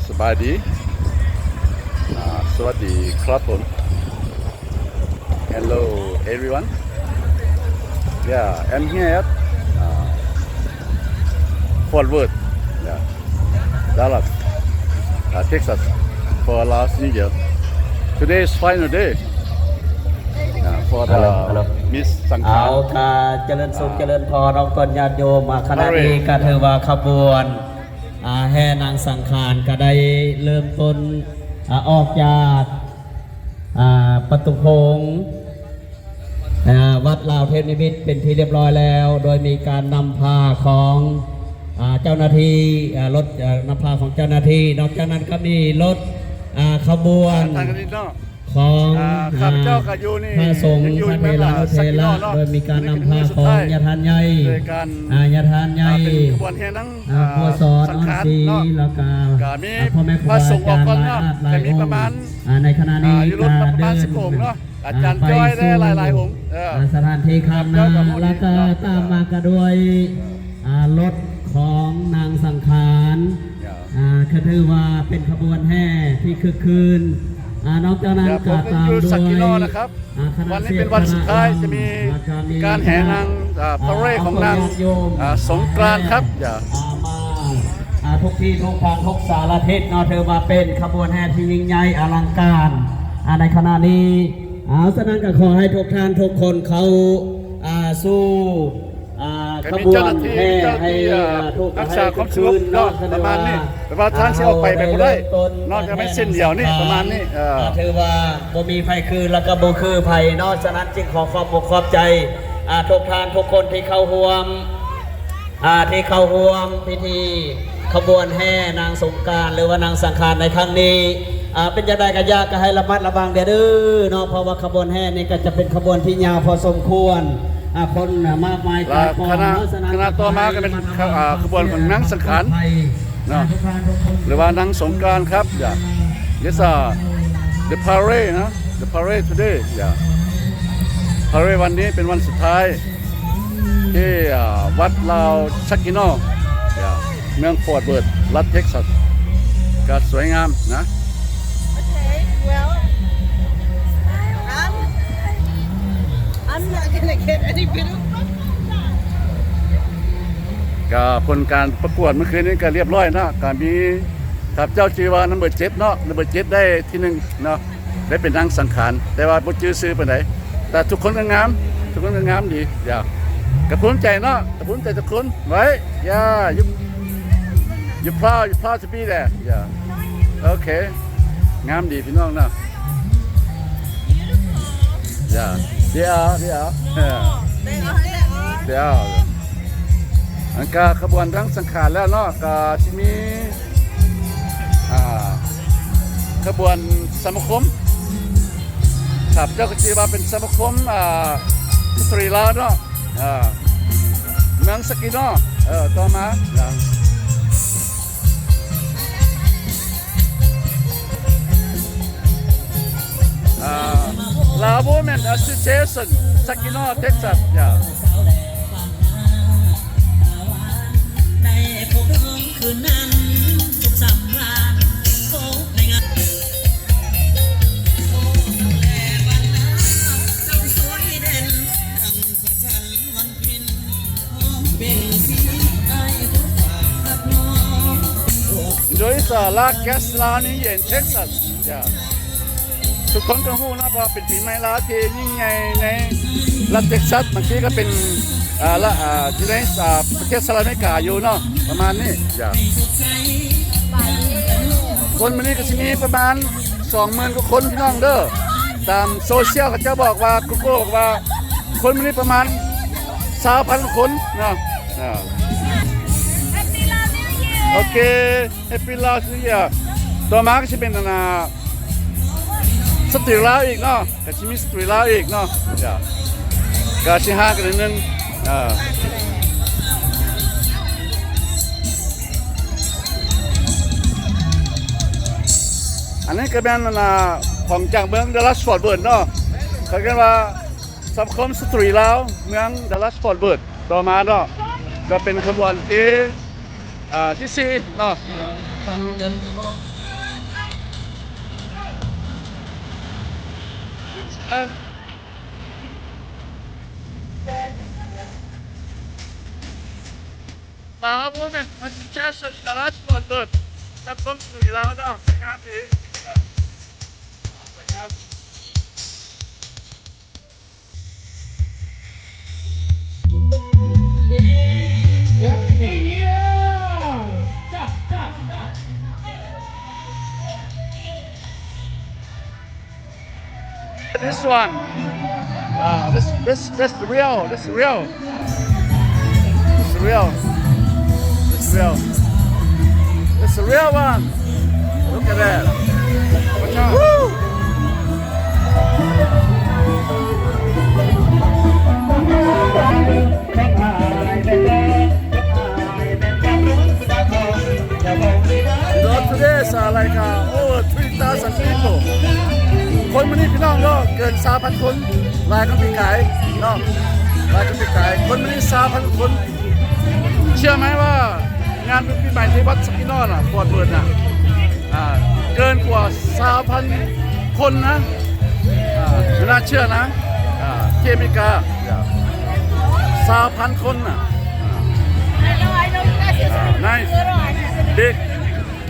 ສະບາຍດີ ອາ ສະຫວັດດີຄັບຜົມ. Hello everyone. Yeah, I'm here at, uh, Fort Worth, yeah, Dallas, uh, Texas for Laos New Year. Today is final day, uh, for the Miss ສັງຂານ. ເອົາ ກະຈະເລີນສຸກ ເອີ ຈະເລີນພອນ ອອກຕົນຍາດໂຍມ. ອາ ຂະນະນີ້ກະຖືວ່າຂະບວນ ອາ ແຫ່ນາງສັງຂານກະໄດ້ເລີ່ມຕົ້ນ ອາ ອອກຈາກ ອາ ປະຕູໂຂງ ອາ ວັດລາວເທບນິມິດເປັນທີ່ລຽບຮ້ອຍແລ້ວ ໂດຍມີການນຳພາຂອງ ອາ ເຈົ້າໜ້າທີ່ ອາ ລົດ ອາ ນຳພາຂອງເຈົ້າໜ້າທີ່. ນອກຈາກນັ້ນກະມີລົດ ອາ ຂະບວນ ອາ ທ່ານຄະນິດເນາະ ຂອງ ອາ ຂ້າພະເຈົ້າກະຢູ່ນີ້ ພະສົງ ຍັງຢູ່ ພະເຖລານຸເຖລະ ເນາະ ໂດຍມີການນຳພາຂອງຍາທ່ານໃຫຍ່ ໂດຍການ ອາ ຍາທ່ານໃຫຍ່ ອາ ເປັນຂະບວນແຫ່ນາງ ອາ ບົວສອນ ອອນສີ ແລ້ວກະ ອາ ມີພໍ່ແມ່ຄູບາອາຈານຫຼາຍອາດຫຼາຍອົງ ອາ ໃນຂະນະນີ້ກະເດີນ ອາ ໄປສູ່ ອາ ສະຖານທີ່ຂ້າງໜ້າ ແລ້ວກະຕາມມາກະດ້ວຍ ອາ ລົດຂອງນາງສັງຂານ ອາ ກະຖືວ່າເປັນຂະບວນແຫ່ທີ່ຄຶກຄື້ນ. ອາ ນອກຈາກນັ້ນກະຕາມດ້ວຍ ອາ ຄະນະເສດຄະນະລຳ ແລ້ວກະມີ ການແຫ່ນາງ ອາ ພາເຣດຂອງນາງ ອາ ສົງການຄັບ ອາ ມາ ອາ ທຸກທີ່ທຸກທາງທຸກສາລະທິດເນາະ ຖືວ່າເປັນຂະບວນແຫ່ທີ່ຍິ່ງໃຫຍ່ອະລັງການ ອາ ໃນຂະນະນີ້. ເອົາ ສະນັ້ນກະຂໍໃຫ້ທຸກທ່ານທຸກຄົນເຂົ້າ ອາ ສູ່ ອາ ຂະບວນແຫ່ໃຫ້ ອາ ຖືກໃຫ້ຄຶກຄື້ນເນາະ ປະມານນີ້ ແຕ່ວ່າທ່ານຊິອອກໄປ ໄປບໍ່ໄດ້ເນາະ ຈະແມ່ນເສັ້ນດຽວນີ້ ປະມານນີ້ ເອີ ຖືວ່າບໍ່ມີໃຜຄື ແລ້ວກະບໍ່ຄືໃຜເນາະ. ສະນັ້ນຈຶ່ງຂໍຂອບອົກຂອບໃຈ ອາ ທຸກທ່ານທຸກຄົນທີ່ເຂົ້າຮ່ວມ ອາ ທີ່ເຂົ້າຮ່ວມພິທີຂະບວນແຫ່ນາງສົງການ ຫຼືວ່ານາງສັງຂານໃນຄັ້ງນີ້. ອາ ເປັນຈັ່ງໃດກະຢາກກະໃຫ້ລະມັດລະວັງແດ່ເດີເນາະ ເພາະວ່າຂະບວນແຫ່ນີ້ກະຈະເປັນຂະບວນທີ່ຍາວພໍສົມຄວນ ອາ ຄົນມາກມາຍກາຍກອງເນາະ. ສະນັ້ນ ຄະນະຕໍ່ມາກະເປັນ ອາ ຂະບວນຂອງນາງສັງຂານເນາະ ຫຼືວ່ານາງສົງການຄັບ yeah. This, uh, the parade, huh? The parade today, yeah. ພາເຣດວັນນີ້ເປັນວັນສຸດທ້າຍ ທີ່ ອາ ວັດລາວຊັກກິນໍ ເມືອງຟອດເວີດ ລັດເທັກຊັສ ກະສວຍງາມນະ. Okay, well, I'm, I'm not gonna get any better. ກະຜົນການປະກວດມື້ຄືນນີ້ກະລຽບລ້ອຍເນາະ ກະມີ ຂ້າພະເຈົ້າຈື່ວ່າ number ເຈັດເນາະ number ເຈັດໄດ້ທີໜຶ່ງເນາະ. ໄດ້ເປັນນາງສັງຂານ ແຕ່ວ່າບໍ່ຈື່ຊື່ປານໃດ ແຕ່ທຸກຄົນກະງາມ ທຸກຄົນກະງາມດີ ຢ່າ ກະພູມໃຈເນາະ ກະພູມໃຈທຸກຄົນໄວ້ yeah, you, you proud, you proud to be there, yeah. Okay, ງາມດີພີ່ນ້ອງເນາະ yeah, they are, they are, yeah, they are. ອັນກະຂະບວນນາງສັງຂານແລ້ວເນາະ ກະຊິມີ ອ່າ ຂະບວນສະມາຄົມ ຂ້າພະເຈົ້າກະຈື່ວ່າເປັນສະມາຄົມ ອ່າ ສະຕຣີລາວເນາະ ອ່າ ເມືອງສັກກິນໍ ເອີ ຕໍ່ມາ ອ່າ Lao Women Association ສັກກິນໍ Texas, yeah. ໂດຍສາລາແກັສລາວນີ້ເຢັນເທັກຊັສ ຈ້າ ທຸກຄົນກະຮູ້ເນາະ ເພາະວ່າເປັນປີໃໝ່ລາວທີ່ຍິ່ງໃຫຍ່ໃນລັດເທັກຊັສ ບາງທີກະເປັນ ອ່າ ລະ ອ່າ ຢູ່ໃນ ອ່າ ປະເທດສະຫະລັດອາເມລິກາຢູ່ເນາະ ປະມານນີ້ ຈ້າ. ຄົນມື້ນີ້ກະຊິມີປະມານສອງໝື່ນກວ່າຄົນພີ່ນ້ອງເດີ ຕາມໂຊຊຽວເຂົາເຈົ້າບອກວ່າ Google ບອກວ່າ ຄົນມື້ນີ້ປະມານຊາວພັນກວ່າຄົນເນາະ ອ່າ ໂອເຄ. Happy Lao New Year. ຕໍ່ມາກະຊິເປັນ ອັນນ່າ ສະຕຣີລາວອີກເນາະ ກະຊິມີສະຕຣີລາວອີກເນາະ ກະຊິຫ່າງກັນໜ້ອຍໜຶ່ງ ອ່າ ອັນນີ້ກະແມ່ນ ອັນນ່າ ຂອງຈາກເມືອງດາລັດຟອດເວີດເນາະ ເຂົາເອີ້ນວ່າ ສະມາຄົມສະຕຣີລາວເມືອງດາລັດຟອດເວີດ. ຕໍ່ມາເນາະ ກະເປັນຂະບວນທີ ອ່າ ທີສີ່ເນາະ. Mga kapunan, mag-chat sa lahat mo doon. Tapos, kailangan na ang sinabi. This one. Wow, this, this, this real. This real. This real. This real. It's a real one. Look at that. Woo! You know, today is, uh, like, uh, over three thousand people. ຄົນມື້ນີ້ພີ່ນ້ອງເນາະ ເກີນຊາວພັນຄົນ ຫຼາຍກວ່າປີກາຍເນາະ ຫຼາຍກວ່າປີກາຍ ຄົນມື້ນີ້ຊາວພັນຄົນ. ເຊື່ອໄໝວ່າງານບຸນປີໃໝ່ທີ່ວັດສັກກິນອນນະ ຟອດເວີດນະ ອ່າ ເກີນກວ່າຊາວພັນຄົນນະ ອ່າ ບໍ່ໜ້າເຊື່ອນະ ອ່າ ທີ່ອາເມລິກາ ຊາວພັນຄົນນະ ອ່າ nice big.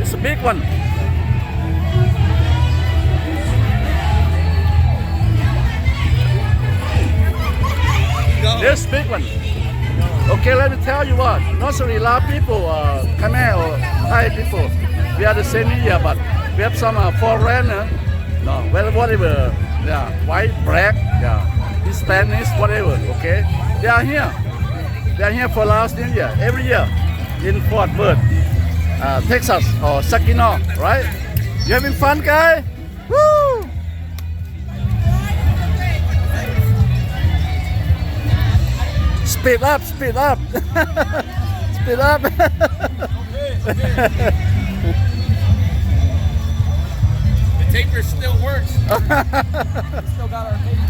It's a big one. This big one. Okay, let me tell you what. Not only Lao people, uh, Khmer or Thai people, we are the same here, but we have some, uh, foreigner, no, well, whatever, yeah, white, black, yeah, Hispanics, whatever, okay? They are here. They are here for Laos New Year every year in Fort Worth, uh, Texas, or Saginaw, right? You having fun, guy? Woo! Speed up, speed up. Speed up. The taper still works. We still got our taper.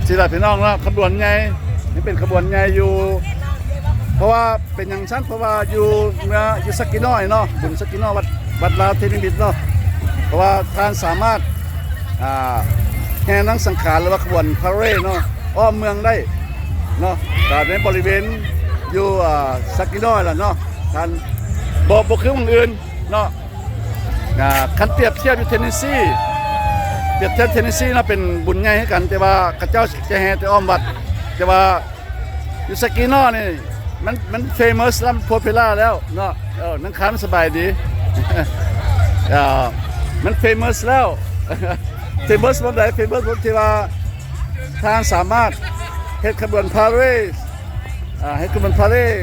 ຊິລະພີ່ນ້ອງເນາະ ຂະບວນໃຫຍ່ ຍັງເປັນຂະບວນໃຫຍ່ຢູ່ ເພາະວ່າ ເປັນຫຍັງຊັ້ນ? ເພາະວ່າຢູ່ເມືອງ ຢູ່ສັກກິນອນເນາະ ບຸນສັກກິນອນ ວັດ ວັດລາວເທນິມິດເນາະ ເພາະວ່າທ່ານສາມາດ ອ່າ ແຫ່ນາງສັງຂານ ຫຼືວ່າຂະບວນພາເຣດເນາະ ອ້ອມເມືອງໄດ້ເນາະ ກໍໃນບໍລິເວນຢູ່ ອ່າ ສັກກິນອນລະເນາະ ທ່ານ ບໍ່ ບໍ່ຄືໝ່ອງອື່ນເນາະ ອ່າ ຄັນປຽບທຽບຢູ່ເທນເນຊີ ປຽບທຽບເທນເນຊີເນາະ ເປັນບຸນໃຫຍ່ຄືກັນ ແຕ່ວ່າເຂົາເຈົ້າຈະແຫ່ແຕ່ອ້ອມວັດ ແຕ່ວ່າ ຢູ່ສັກກິນອນນີ້ ມັນ ມັນເຟມັສ ແລະ ໂປປູເປີລາແລ້ວເນາະ ເອີ ນາງຄຳສະບາຍດີ ເອີ ມັນເຟມັສແລ້ວ ເຟມັສບ່ອນໃດ? ເຟມັສບ່ອນທີ່ວ່າທ່ານສາມາດເຮັດຂະບວນພາເຣດ ອ່າ ເຮັດຂະບວນພາເຣດ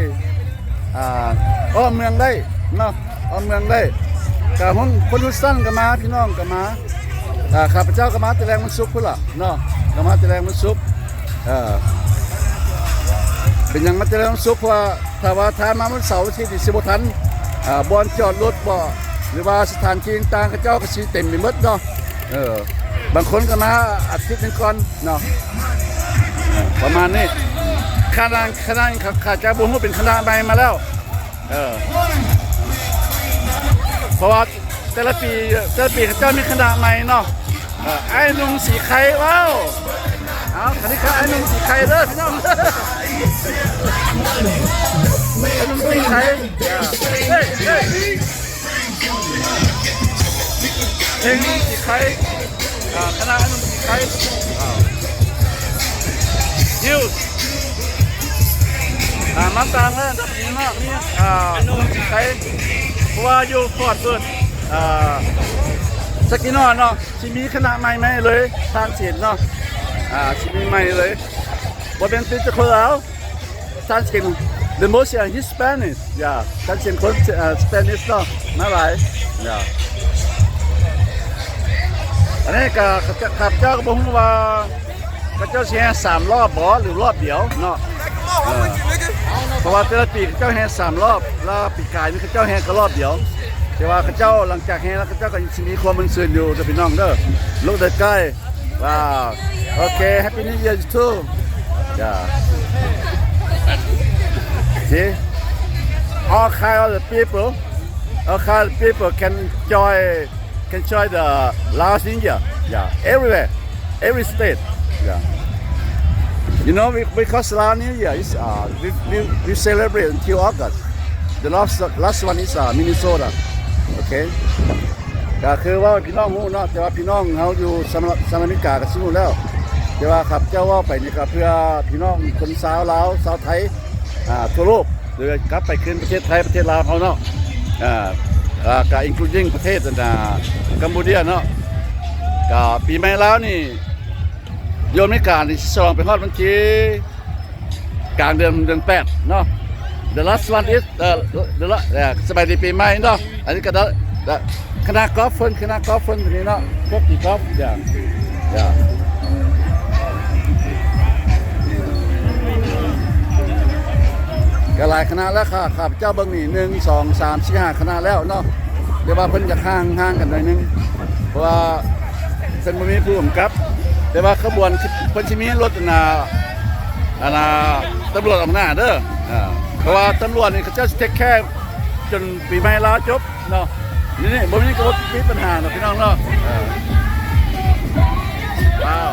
ອ່າ ອ້ອມເມືອງໄດ້ເນາະ ອ້ອມເມືອງໄດ້ ກະຄົນ ຄົນຮີສຕັນກໍມາ ພີ່ນ້ອງກໍມາ ອ່າ ຂ້າພະເຈົ້າກໍມາແຕ່ແລງວັນສຸກພຸ້ນລະເນາະ ກໍມາແຕ່ແລງວັນສຸກ ເອີ ເປັນຫຍັງມາແຕ່ແລງວັນສຸກ? ເພາະວ່າຖ້າວ່າທ່ານມາວັນເສົາ ວັນອາທິດນີ້ຊິບໍ່ທັນ ອ່າ ບ່ອນຈອດລົດບໍ ຫຼືວ່າສະຖານທີ່ຕ່າງໆ ເຂົາເຈົ້າກໍຊິເຕັມໄປໝົດເນາະ ເອີ ບາງຄົນກໍມາອາທິດໜຶ່ງກ່ອນເນາະ ປະມານນີ້ ຄະນະ ຄະນະ ຂ້າພະເຈົ້າບໍ່ຮູ້ ເປັນຄະນະໃໝ່ມາແລ້ວ ເອີ ເພາະວ່າແຕ່ລະປີ ແຕ່ລະປີເຂົາເຈົ້າມີຄະນະໃໝ່ເນາະ ເອີ ອ້າຍໜຸ່ມສີໄຄ ວ້າວ ເອົາ ອັນນີ້ຄືອ້າຍໜຸ່ມສີໄຄເດີພີ່ນ້ອງ ອ້າຍໜຸ່ມສີໄຄ ເອີ ເຮີ້ຍ ເຮີ້ຍ ເພງໜຸ່ມສີໄຄ ອ່າ ຄະນະໜຸ່ມສີໄຄ ອ່າ Huge ອ່າ ມາຕ່າງແລ້ວ ດອກນີ້ເນາະ ມີ ອ່າ ໜຸ່ມສີໄຄ ເພາະວ່າຢູ່ຟອດເວີດ ອ່າ ສັກກິນອນເນາະ ຊິມີຄະນະໃໝ່ໆເລີຍ ທ່ານຊິເຫັນເນາະ ອ່າ ຊິມີໃໝ່ເລີຍ ບໍ່ແມ່ນຕິດແຕ່ຄົນລາວ ທ່ານຊິເຫັນ the most are Hispanic ຢ່າ ທ່ານຊິເຫັນຄົນ ເອີ Spanish ເນາະ ມາຫຼາຍ ຢ່າ ອັນນີ້ກໍ ຂ້າພະເຈົ້າກໍບໍ່ຮູ້ວ່າ ເຂົາເຈົ້າຊິແຫ່ສາມລອບບໍ ຫຼືລອບດຽວເນາະ ເອີ ເພາະວ່າແຕ່ລະປີເຂົາເຈົ້າແຫ່ສາມລອບ ແລ້ວປີກາຍນີ້ເຂົາເຈົ້າແຫ່ກໍລອບດຽວ ແຕ່ວ່າເຂົາເຈົ້າ ຫຼັງຈາກແຫ່ແລ້ວ ເຂົາເຈົ້າກໍຊິມີຄວາມມ່ວນຊື່ນຢູ່ເດີພີ່ນ້ອງເດີ Look the guy. Wow. Okay, Happy New Year too. Yeah. See? All kind of the people, all kind of people can enjoy, can enjoy the Laos New Year. Yeah, everywhere. every state. Yeah. You know, we, because Lao New Year is, uh, we, we, we celebrate until August. The last, last one is, uh, Minnesota. Okay? ກໍຄືເວົ້າໃຫ້ພີ່ນ້ອງຮູ້ເນາະ, ແຕ່ວ່າພີ່ນ້ອງເຮົາຢູ່ສະຫະລັດອາເມລິກາກໍຊິຮູ້ແລ້ວ. ແຕ່ວ່າຂ້າພະເຈົ້າເວົ້າໄປນີ້ກໍເພື່ອພີ່ນ້ອງຄົນຊາວລາວ ຊາວໄທ ອ່າ ທົ່ວໂລກ ຫຼືກັບໄປຄືນປະເທດໄທ ປະເທດລາວເຮົາເນາະ. ອ່າ ອ່າ ກໍ including ປະເທດ ອັນນ່າ ກຳປູເຈຍເນາະ. ກໍປີໃໝ່ລາວນີ້ ຢູ່ອາເມລິການີ້ຊິສະຫຼອງໄປຮອດວັນທີ ກາງເດືອນ ເດືອນແປດເນາະ. The last one is, uh, the la-, uh, ສະບາຍດີປີໃໝ່ເນາະ. ອັນນີ້ກໍໄດ້ ຄະນະກອຟເພິ່ນ ຄະນະກອຟເພິ່ນນີ້ເນາະ ພວກຕີກອຟ ຢ່າງ ຢ່າງ ກໍຫຼາຍຄະນະແລ້ວ. ຂ້າ ຂ້າພະເຈົ້າເບິ່ງນີ້ ໜຶ່ງ ສອງ ສາມ ສີ່ ຫ້າ ຄະນະແລ້ວເນາະ. ແຕ່ວ່າເພິ່ນຢາກຫ່າງ ຫ່າງກັນໜ້ອຍໜຶ່ງ ເພາະວ່າເພິ່ນບໍ່ມີຜູ້ກຳກັບ. ແຕ່ວ່າຂະບວນເພິ່ນຊິມີລົດ ອັນນ່າ ອັນນ່າ ຕຳຫຼວດອອກໜ້າເດີ. ອ່າ ເພາະວ່າຕຳຫຼວດນີ້ເຂົາເຈົ້າຊິ take care ຈົນປີໃໝ່ລາວຈົບເນາະ. ນີ້ ນີ້ ບໍ່ມີ ກໍບໍ່ມີປັນຫາເນາະ ພີ່ນ້ອງເນາະ. ເອີ ວ້າວ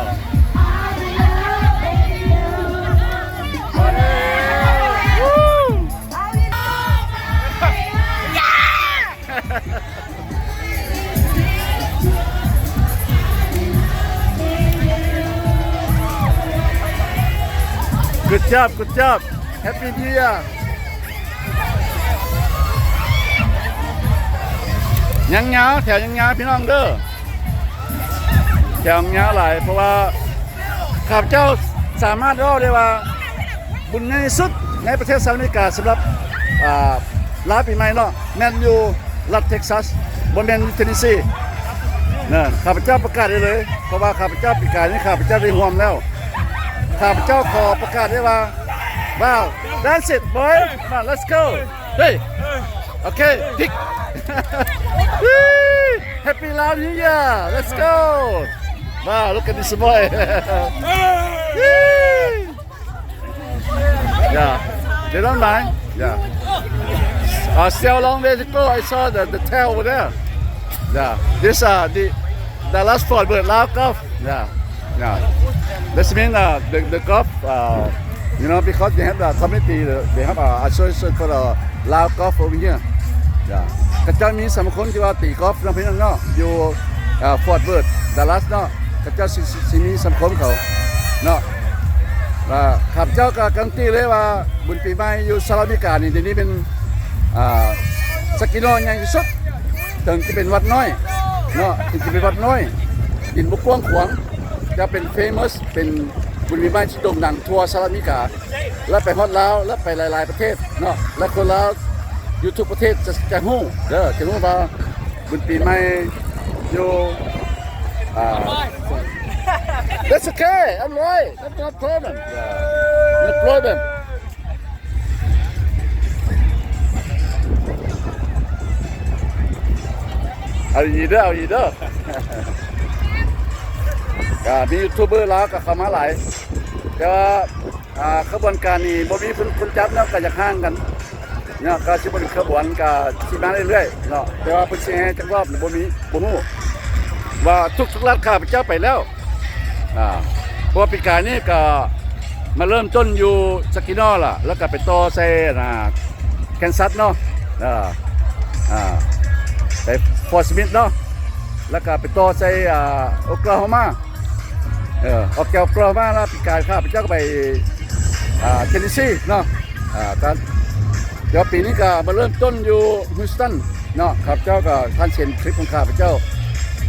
Good job, good job. Happy New Year. ຍັງຍາວ ແຖວຍັງຍາວ ພີ່ນ້ອງເດີ. ແຖວຍາວຫຼາຍ ເພາະວ່າຂ້າພະເຈົ້າສາມາດເວົ້າໄດ້ວ່າ ບຸນໃຫຍ່ທີ່ສຸດໃນປະເທດສະຫະລັດອາເມລິກາ ສຳລັບ ອ່າ ລາວປີໃໝ່ເນາະ ແມ່ນຢູ່ລັດເທັກຊັສ ບໍ່ແມ່ນຢູ່ເທນເນຊີ. ນະ ຂ້າພະເຈົ້າປະກາດໄດ້ເລີຍ ເພາະວ່າຂ້າພະເຈົ້າ ປີກາຍນີ້ຂ້າພະເຈົ້າໄດ້ຮ່ວມແລ້ວ. ຂ້າພະເຈົ້າຂໍປະກາດໄດ້ວ່າ ວ້າວ that's it boy, come on, let's go. Hey, okay, pick. Happy Lao New Year, let's go. Wow, look at this boy. Yeah, they don't mind. Yeah. Uh, still a long way to go. I saw the, the tail over there. Yeah, this, uh, the, the last Fort Worth Lao Golf. Yeah, yeah. That's mean, uh, the, the golf, uh, you know, because they have the community, uh, they have a association for the Lao golf over here. Yeah. ເຂົາເຈົ້າມີສະມາຄົມທີ່ວ່າຕີກອຟເນາະ ພີ່ນ້ອງເນາະ ຢູ່ ອ່າ Fort Worth Dallas ເນາະ. ເຂົາເຈົ້າຊິ ຊິ ຊິມີສະມາຄົມເຂົາເນາະ. ແລ້ວຂ້າພະເຈົ້າກໍການัນຕີເລີຍວ່າ ບຸນປີໃໝ່ຢູ່ສະຫະລັດອາເມລິການີ້ ດຽວນີ້ເປັນ ອ່າ Saginaw ໃຫຍ່ທີ່ສຸດ. ເຖິງຈະເປັນວັດນ້ອຍເນາະ ເຖິງຈະເປັນວັດນ້ອຍ ດິນບໍ່ກວ້າງຂວາງ ແຕ່ເປັນ famous ເປັນບຸນປີໃໝ່ທີ່ໂດ່ງດັງທົ່ວສະຫະລັດອາເມລິກາ ແລະ ໄປຮອດລາວ ແລະ ໄປຫຼາຍໆປະເທດເນາະ. ແລະ ຄົນລາວຢູ່ທຸກປະເທດຈະ ຈະຮູ້ເດີ ຈະຮູ້ວ່າບຸນປີໃໝ່ຢູ່ ອ່າ That's okay, I'm right, that's no problem, no problem. ເອົາດີໆເດີ ເອົາດີໆເດີ. ກໍມີຢູທູບເບີລາວກໍເຂົ້າມາຫຼາຍ ແຕ່ວ່າ ອ່າ ຂະບວນການນີ້ບໍ່ມີຄົນ ຄົນຈັບເນາະ ກໍຢາກຫ່າງກັນເນາະ. ກໍຊິເປັນຂະບວນ ກໍຊິມາເລື້ອຍໆເນາະ ແຕ່ວ່າເພິ່ນຊິແຫ່ຈັກຮອບນີ້ບໍ່ມີ ບໍ່ຮູ້ວ່າ ທຸກໆລັດຂ້າພະເຈົ້າໄປແລ້ວ. ອ່າ ເພາະວ່າປີກາຍນີ້ກໍມາເລີ່ມຕົ້ນຢູ່ Saginaw ລະ ແລ້ວກໍໄປຕໍ່ໃສ່ ອ່າ Kansas ເນາະ ເອີ ອ່າ ໄປ Fort Smith ເນາະ ແລ້ວກໍໄປຕໍ່ໃສ່ ອ່າ Oklahoma. ເອີ ອອກຈາກ Oklahoma ແລ້ວ ປີກາຍຂ້າພະເຈົ້າກໍໄປ ອ່າ Tennessee ເນາະ. ອ່າ ກໍ ແຕ່ວ່າປີນີ້ກໍມາເລີ່ມຕົ້ນຢູ່ Houston ເນາະ. ຂ້າພະເຈົ້າກໍ ທ່ານເຫັນຄລິບຂອງຂ້າພະເຈົ້າ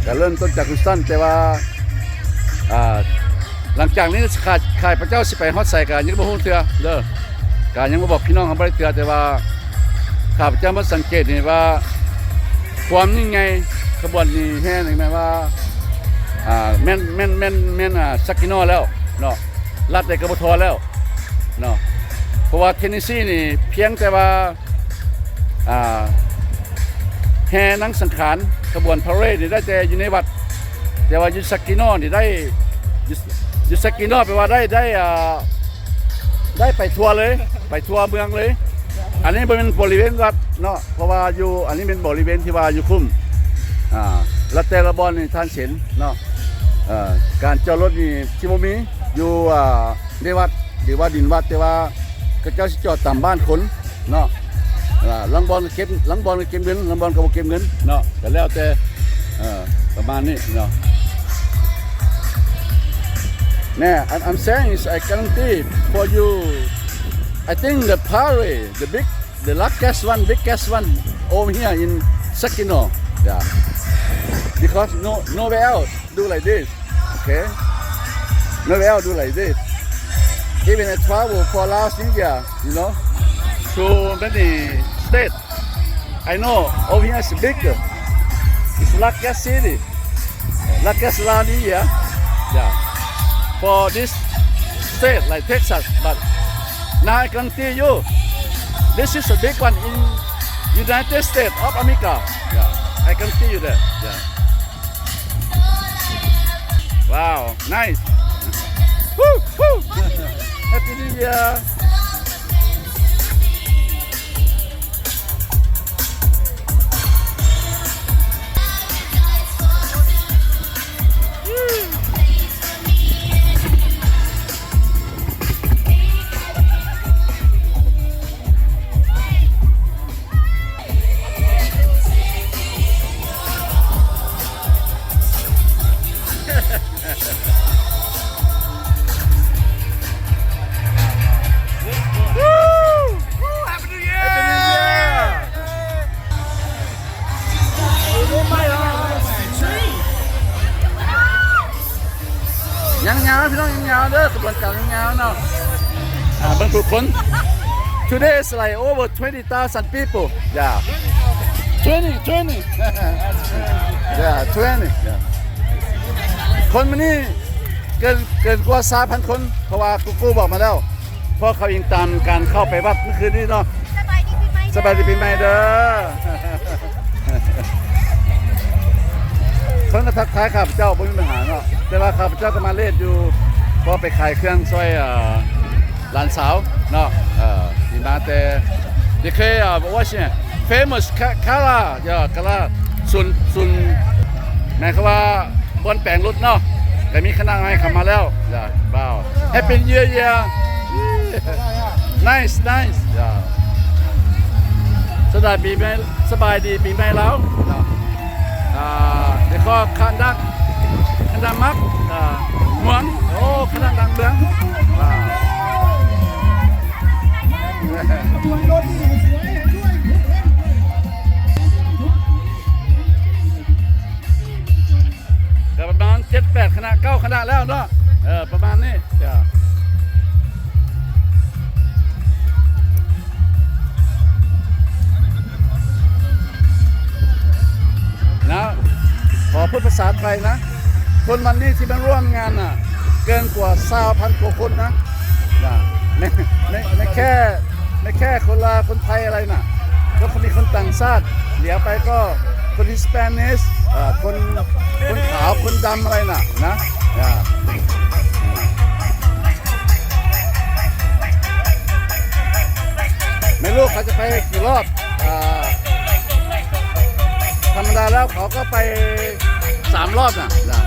ກໍເລີ່ມຕົ້ນຈາກ Houston ແຕ່ວ່າ ອ່າ ຫຼັງຈາກນີ້ຂ້າ ຂ້າພະເຈົ້າຊິໄປຮອດໃສກໍຍັງບໍ່ຮູ້ເທື່ອເດີ ກໍຍັງບໍ່ບອກພີ່ນ້ອງເຮົາບໍ່ໄດ້ເທື່ອ. ແຕ່ວ່າຂ້າພະເຈົ້າມາສັງເກດເຫັນວ່າ ຄວາມຍິ່ງໃຫຍ່ຂະບວນນີ້ແຫ່ນີ້ແມ່ນວ່າ ອ່າ ແມ່ນ ແມ່ນ ແມ່ນ ແມ່ນ ອ່າ Saginaw ແລ້ວເນາະ ລັດໃດກໍບໍ່ທໍ່ແລ້ວເນາະ. ເພາະວ່າ Tennessee ນີ້ພຽງແຕ່ວ່າ ອ່າ ແຫ່ນາງສັງຂານຂະບວນພາເຣດນີ້ໄດ້ແຕ່ຢູ່ໃນວັດ ແຕ່ວ່າຢູ່ Saginaw ນີ້ໄດ້ ຢູ່ ຢູ່ Saginaw ແປວ່າໄດ້ ໄດ້ ອ່າ ໄດ້ໄປທົ່ວເລີຍ ໄປທົ່ວເມືອງເລີຍ. ອັນນີ້ບໍ່ແມ່ນບໍລິເວນວັດເນາະ ເພາະວ່າຢູ່ ອັນນີ້ເປັນບໍລິເວນທີ່ວ່າຢູ່ຄຸ້ມ ອ່າ ແລ້ວແຕ່ລະບ່ອນນີ້ທ່ານເຫັນເນາະ. ເອີ ການຈອດລົດນີ້ຊິບໍ່ມີຢູ່ ອ່າ ໃນວັດ ຫຼືວ່າດິນວັດ ແຕ່ວ່າເຂົາເຈົ້າຊິຈອດຕາມບ້ານຄົນເນາະ. ອ່າ ລາງບ່ອນກໍເກັບ ລາງບ່ອນກໍເກັບເງິນ ລາງບ່ອນກໍບໍ່ເກັບເງິນເນາະ ກໍແລ້ວແຕ່ ເອີ ປະມານນີ້ເນາະ. ແນ່ I'm, I'm saying is I guarantee for you, I think the parade, the big, the largest one, biggest one over here in Saginaw. Yeah. Because no, nowhere else do like this. Okay? Nowhere else do like this. Even I travel for Laos, India, you know, to many states. I know over here is bigger. It's largest city. Largest around India. Yeah. For this state, like Texas, but now I can tell you, this is a big one in United States of America. Yeah. I can tell you that. Yeah. Wow, nice. Woo, woo. Happy New Year. Woo! Woo! Happy New Year! Happy New Year! ຍັງຍາວພີ່ນ້ອງ ຍັງຍາວເດີ ຂະບວນການຍັງຍາວເນາະ. ອ່າ ເບິ່ງຜູ້ຄົນ Today is like over twenty thousand people. Yeah. Twenty, twenty. Yeah, twenty. Yeah. ຄົນມື້ນີ້ເກີນ ເກີນກວ່າຊາວພັນຄົນ ເພາະວ່າ Google ບອກມາແລ້ວ ເພາະເຂົາອີງຕາມການເຂົ້າໄປວັດມື້ຄືນນີ້ເນາະ. ສະບາຍດີປີໃໝ່ ສະບາຍດີປີໃໝ່ເດີ. ເພິ່ນກໍທັກທາຍຂ້າພະເຈົ້າ ບໍ່ມີບັນຫາເນາະ ແຕ່ວ່າຂ້າພະເຈົ້າກໍມາເລດຢູ່ ເພາະໄປຂາຍເຄື່ອງຊ່ອຍ ເອີ ຫຼານສາວເນາະ ເອີ ທີ່ມາແຕ່ ເດເຄ ເອີ ວ່າຊິ ເຟມົສ ຄາ ຄາຣາ ເອີ ຄາຣາ ສູນ ສູນ ໝາຍຄວາມວ່າບ່ອນແປງລົດເນາະ ກໍມີຄະນະໃໝ່ເຂົ້າມາແລ້ວ. ວ້າວ Happy New Year. Nice, nice. ສະບາຍດີປີໃໝ່ ສະບາຍດີປີໃໝ່ລາວ. ອ່າ ເດຄອ ຄະນະ ຄະນະມັກ ອ່າ ເມືອງ ໂອ້ ຄະນະດັງເມືອງ. ກໍປະມານເຈັດແປດຄະນະ ເກົ້າຄະນະແລ້ວເນາະ ເອີ ປະມານນີ້. ນະ ຂໍເວົ້າພາສາໄທນະ ຄົນວັນນີ້ທີ່ມາຮ່ວມງານນະ ເກີນກວ່າຊາວພັນກວ່າຄົນນະ ນະ ໃນ ໃນ ໃນແຄ່ ໃນແຄ່ຄົນລາວ ຄົນໄທ ອະໄລນະ ແລ້ວກໍມີຄົນຕ່າງຊາດ ຫຼຽວໄປກໍຄົນ Hispanic ເອີ ຄົນ ຄົນຂາວ ຄົນດຳ ອະໄລນະ ນະ ນະ. ແມ່ລູກເຂົາຈະໄປກີ່ຮອບ? ອ່າ ທຳມະດາແລ້ວເຂົາກໍໄປສາມຮອບນະ ນະ.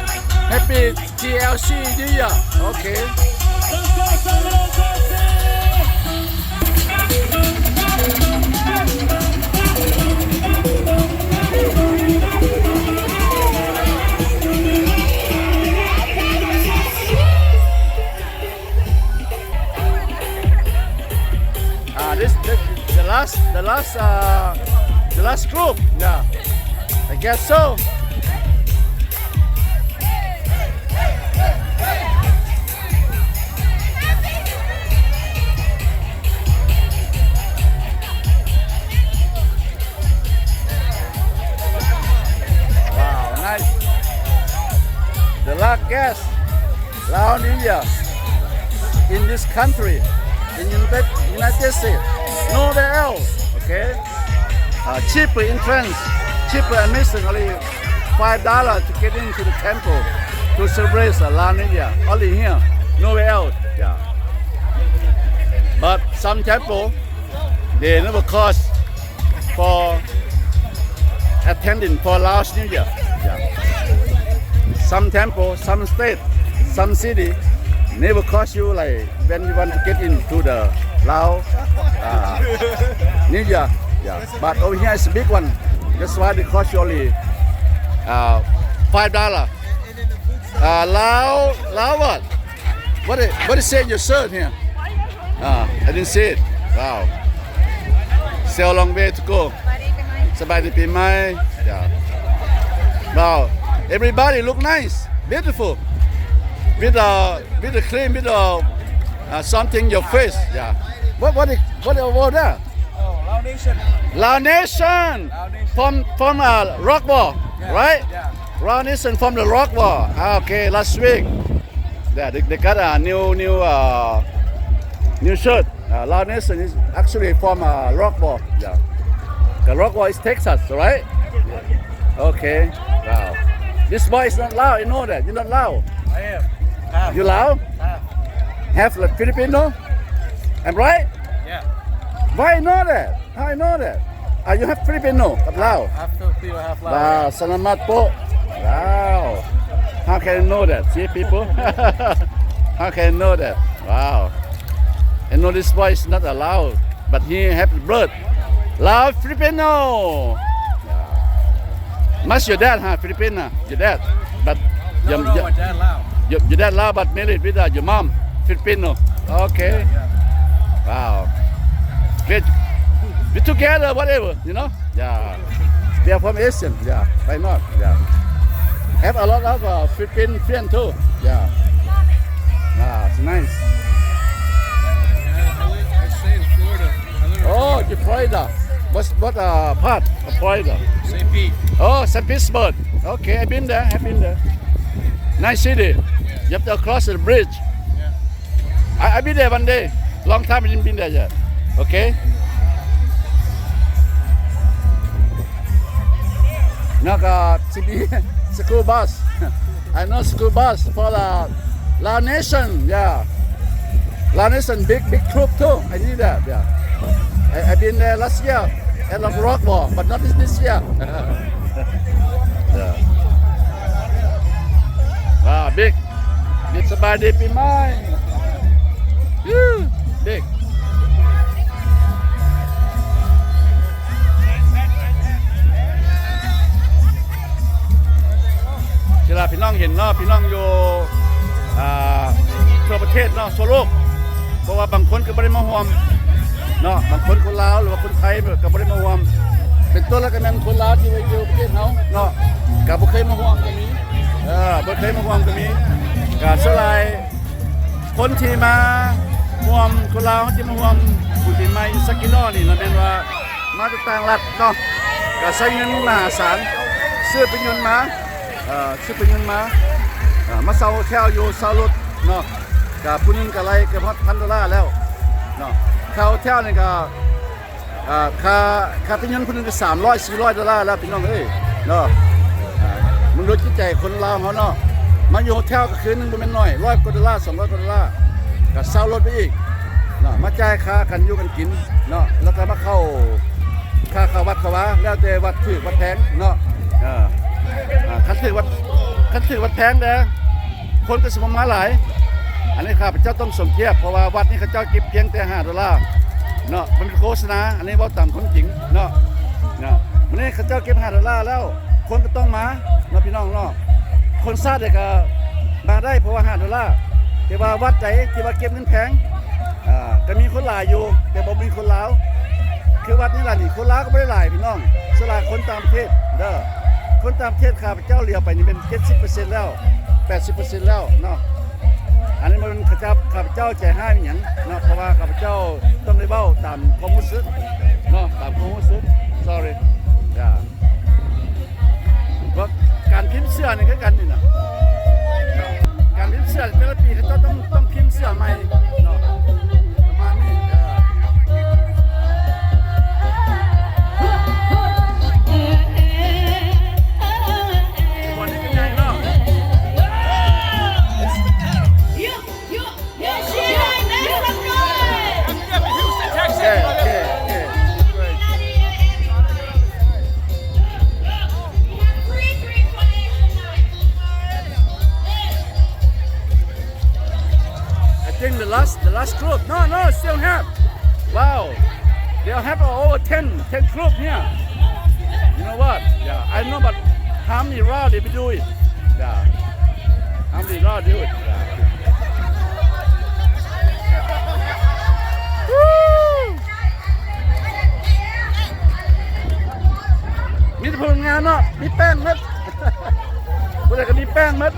Happy ທີແອລຊີ New Year. ໂອເຄ. Ah, this, the, the last, the last, uh, the last group. Yeah, I guess so. Wow, nice. The last guest. Lao New Year in this country, in United, United States, nowhere else, okay? Uh, cheaper entrance, cheaper admission, only five dollars to get into the temple to celebrate the Lao New Year, only here, nowhere else, yeah. But some temple, they never cost for attending for Laos New Year. Yeah. Some temple, some state, some city never cost you like when you want to get into the Lao, uh, New Year. Yeah. But over here is a big one. That's why they cost you only, uh, five dollar. Uh, Lao, Lao what? What it, what it say in your shirt here? Ah, I didn't see it. Wow. Still a long way to go. ສະບາຍດີປີໃໝ່. Yeah. Wow. Everybody look nice, beautiful. With a, with a cream, with a, uh, something your face. Yeah. What, what is, what is over there? Oh, Lao Nation. Lao Nation. Lao Nation. From, from, uh, Rock Wall, yeah, right? Yeah. Lao Nation from the Rock Wall. Ah, okay, last week. Yeah, they, they got a new, new, uh, new shirt. Uh, Lao Nation is actually from, uh, Rock Wall. Yeah. The Rock Wall is Texas, right? Yeah. Okay. Wow. This boy is not Lao, you know that. You're not Lao. I am. Half. You Lao? Half. Half, like, Filipino? I'm right? Yeah. Why you know that? How you know that? Ah, you have Filipino ກັບລາວ? Half Filipino, half Lao. Wow, salamat po. Wow. How can you know that? See, people? How can you know that? Wow. I know this boy is not a Lao, but he have blood Lao Filipino. Must your dad, huh? Filipino, your dad. But no, your, no, your, my dad Lao. Your, your dad Lao, but married with, uh, your mom Filipino. Okay. Yeah, yeah. Wow. Great. We together, whatever, you know? Yeah. They are from Asian. Yeah. Why not? Yeah. Have a lot of, uh, Philippine friend too. Yeah. Ah, it's nice. Yeah, I live, I stay in Florida. Oh, you Florida. What, what, uh, part of Florida? Saint Pete. Oh, Saint Petersburg. Okay, I've been there. I've been there. Nice city. Yeah. You have to cross the bridge. Yeah. I, I've been there one day. Long time I didn't been there yet. Okay. Now, uh, to be school bus. I know school bus for the Lao Nation, yeah. Lao Nation big, big troop too. I need that, yeah. I, I've been there last year at the Rock Wall, but not this, this year. Yeah. Wow, big. Big ສະບາຍດີປີໃໝ່. Woo, big. ທີ່ລະພີ່ນ້ອງເຫັນເນາະ ພີ່ນ້ອງຢູ່ ອ່າ ທົ່ວປະເທດເນາະ ທົ່ວໂລກ ເພາະວ່າບາງຄົນກໍບໍ່ໄດ້ມາຮ່ວມເນາະ ບາງຄົນຄົນລາວ ຫຼືວ່າຄົນໄທກໍບໍ່ໄດ້ມາຮ່ວມ ເປັນຕົ້ນແລ້ວກໍແມ່ນຄົນລາວທີ່ວ່າຢູ່ປະເທດເຮົາເນາະ ກໍບໍ່ເຄີຍມາຮ່ວມກໍມີ ເອີ ບໍ່ເຄີຍມາຮ່ວມກໍມີ ກໍສ່ວນຫຼາຍ ຄົນທີ່ມາຮ່ວມ ຄົນລາວທີ່ມາຮ່ວມບຸນປີໃໝ່ Sakino ນີ້ລະແມ່ນວ່າມາແຕ່ຕ່າງລັດເນາະ ກະໃຊ້ເງິນມະຫາສານ ຊື້ໄປຍົນມາ ເອີ ຊື້ໄປຍົນມາ ເອີ ມາເຊົ່າໂຮເທວຢູ່ ເຊົ່າລົດເນາະ ກະຜູ້ໜຶ່ງກະໄລ່ເກືອບຮອດພັນໂດລາແລ້ວເນາະ ເຊົ່າໂຮເທວນີ້ກະ ອ່າ ຄ່າ ຄ່າໄປຍົນຜູ້ໜຶ່ງກໍສາມຮ້ອຍ ສີ່ຮ້ອຍໂດລາແລ້ວພີ່ນ້ອງເອີຍເນາະ ອ່າ ມັນໂດຍຈິດໃຈຄົນລາວເຮົາເນາະ ມາຢູ່ໂຮເທວກໍຄືນໜຶ່ງບໍ່ແມ່ນໜ້ອຍ ຮ້ອຍກວ່າໂດລາ ສອງຮ້ອຍກວ່າໂດລາ ກໍເຊົ່າລົດໄປອີກເນາະ ມາຈ່າຍຄ່າກັນຢູ່ກັນກິນເນາະ ແລ້ວກໍມາເຂົ້າ ຄ່າເຂົ້າວັດເຂົ້າວາ ແລ້ວແຕ່ວັດຖືກວັດແພງເນາະ ເອີ ອ່າ ຄັນຖືກວັດ ຄັນຖືກວັດແພງແດ່ ຄົນກໍຊິບໍ່ມາຫຼາຍ ອັນນີ້ຂ້າພະເຈົ້າຕ້ອງສົມທຽບ ເພາະວ່າວັດນີ້ເຂົາເຈົ້າເກັບພຽງແຕ່ຫ້າໂດລາເນາະ ມັນເປັນໂຄສະນາ ອັນນີ້ເວົ້າຕາມຄວາມຈິງເນາະ ເນາະ ມື້ນີ້ເຂົາເຈົ້າເກັບຫ້າໂດລາແລ້ວ ຄົນກໍຕ້ອງມາເນາະ ພີ່ນ້ອງເນາະ ຄົນຊາດໃດກໍມາໄດ້ ເພາະວ່າຫ້າໂດລາ ແຕ່ວ່າວັດໃດທີ່ວ່າເກັບເງິນແພງ ອ່າ ກໍມີຄົນຫຼາຍຢູ່ ແຕ່ບໍ່ມີຄົນລາວ ຄືວັດນີ້ລະນີ້ ຄົນລາວກໍບໍ່ໄດ້ຫຼາຍພີ່ນ້ອງ ສ່ວນຫຼາຍຄົນຕ່າງປະເທດເດີ ຄົນຕ່າງປະເທດຂ້າພະເຈົ້າຫຼຽວໄປນີ້ແມ່ນເຈັດສິບເປີເຊັນແລ້ວ ແປດສິບເປີເຊັນແລ້ວເນາະ ອັນນີ້ມັນຂະເຈົ້າ ຂ້າພະເຈົ້າໃຈຮ້າຍອີ່ຫຍັງເນາະ ເພາະວ່າຂ້າພະເຈົ້າຕ້ອງໄດ້ເວົ້າຕາມຄວາມຮູ້ສຶກເນາະ ຕາມຄວາມຮູ້ສຶກ sorry ຢ່າ ວ່າການພິມເສື້ອນີ້ຄືກັນນີ້ນະ ການພິມເສື້ອແຕ່ລະປີເຂົາເຈົ້າຕ້ອງ ຕ້ອງພິມເສື້ອໃໝ່ເນາະ ປະມານນີ້ ເອີ ບ່ອນນີ້ກໍໃຫຍ່ເນາະ. Yes, you, you, you should make some noise. Yeah, yeah, yeah. Three, three, twenty tonight. Last group. No, no, still have. Wow. They have over ten, ten group here. You know what? Yeah, I know, but how many round they be doing? Yeah. How many round do it? Yeah. Woo! ມີແຕ່ຜູ້ງາມເນາະ ມີແປ້ງໝົດ ຜູ້ໃດກໍມີແປ້ງໝົດ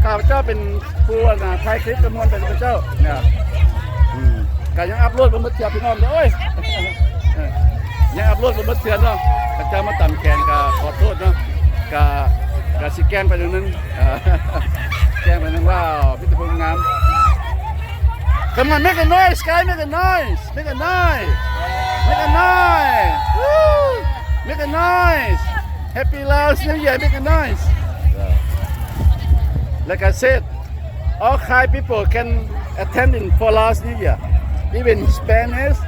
ຂ້າພະເຈົ້າເປັນຜູ້ ອັນນ່າ ຖ່າຍຄລິບ ກະມ່ວນໄປກັບເຂົາເຈົ້ານະ ອືມ ກະຍັງອັບໂຫຼດບໍ່ໝົດເທື່ອ ພີ່ນ້ອງເອີຍ ເອີ ຍັງອັບໂຫຼດບໍ່ໝົດເທື່ອເນາະ ເຂົາເຈົ້າມາຕຳແຂນ ກະຂໍໂທດເນາະ ກະ ກະຊິແກ້ງໄປໜ້ອຍໜຶ່ງ ເອີ ແກ້ງໄປໜຶ່ງ ວ້າວ ມີແຕ່ຜູ້ງາມ Come on, make a noise, guys, make a noise, make a noise, make a noise, woo, make a noise. Happy Laos New Year, make a noise. Like I said, all kind people can attend in for Laos New Year, even Spanish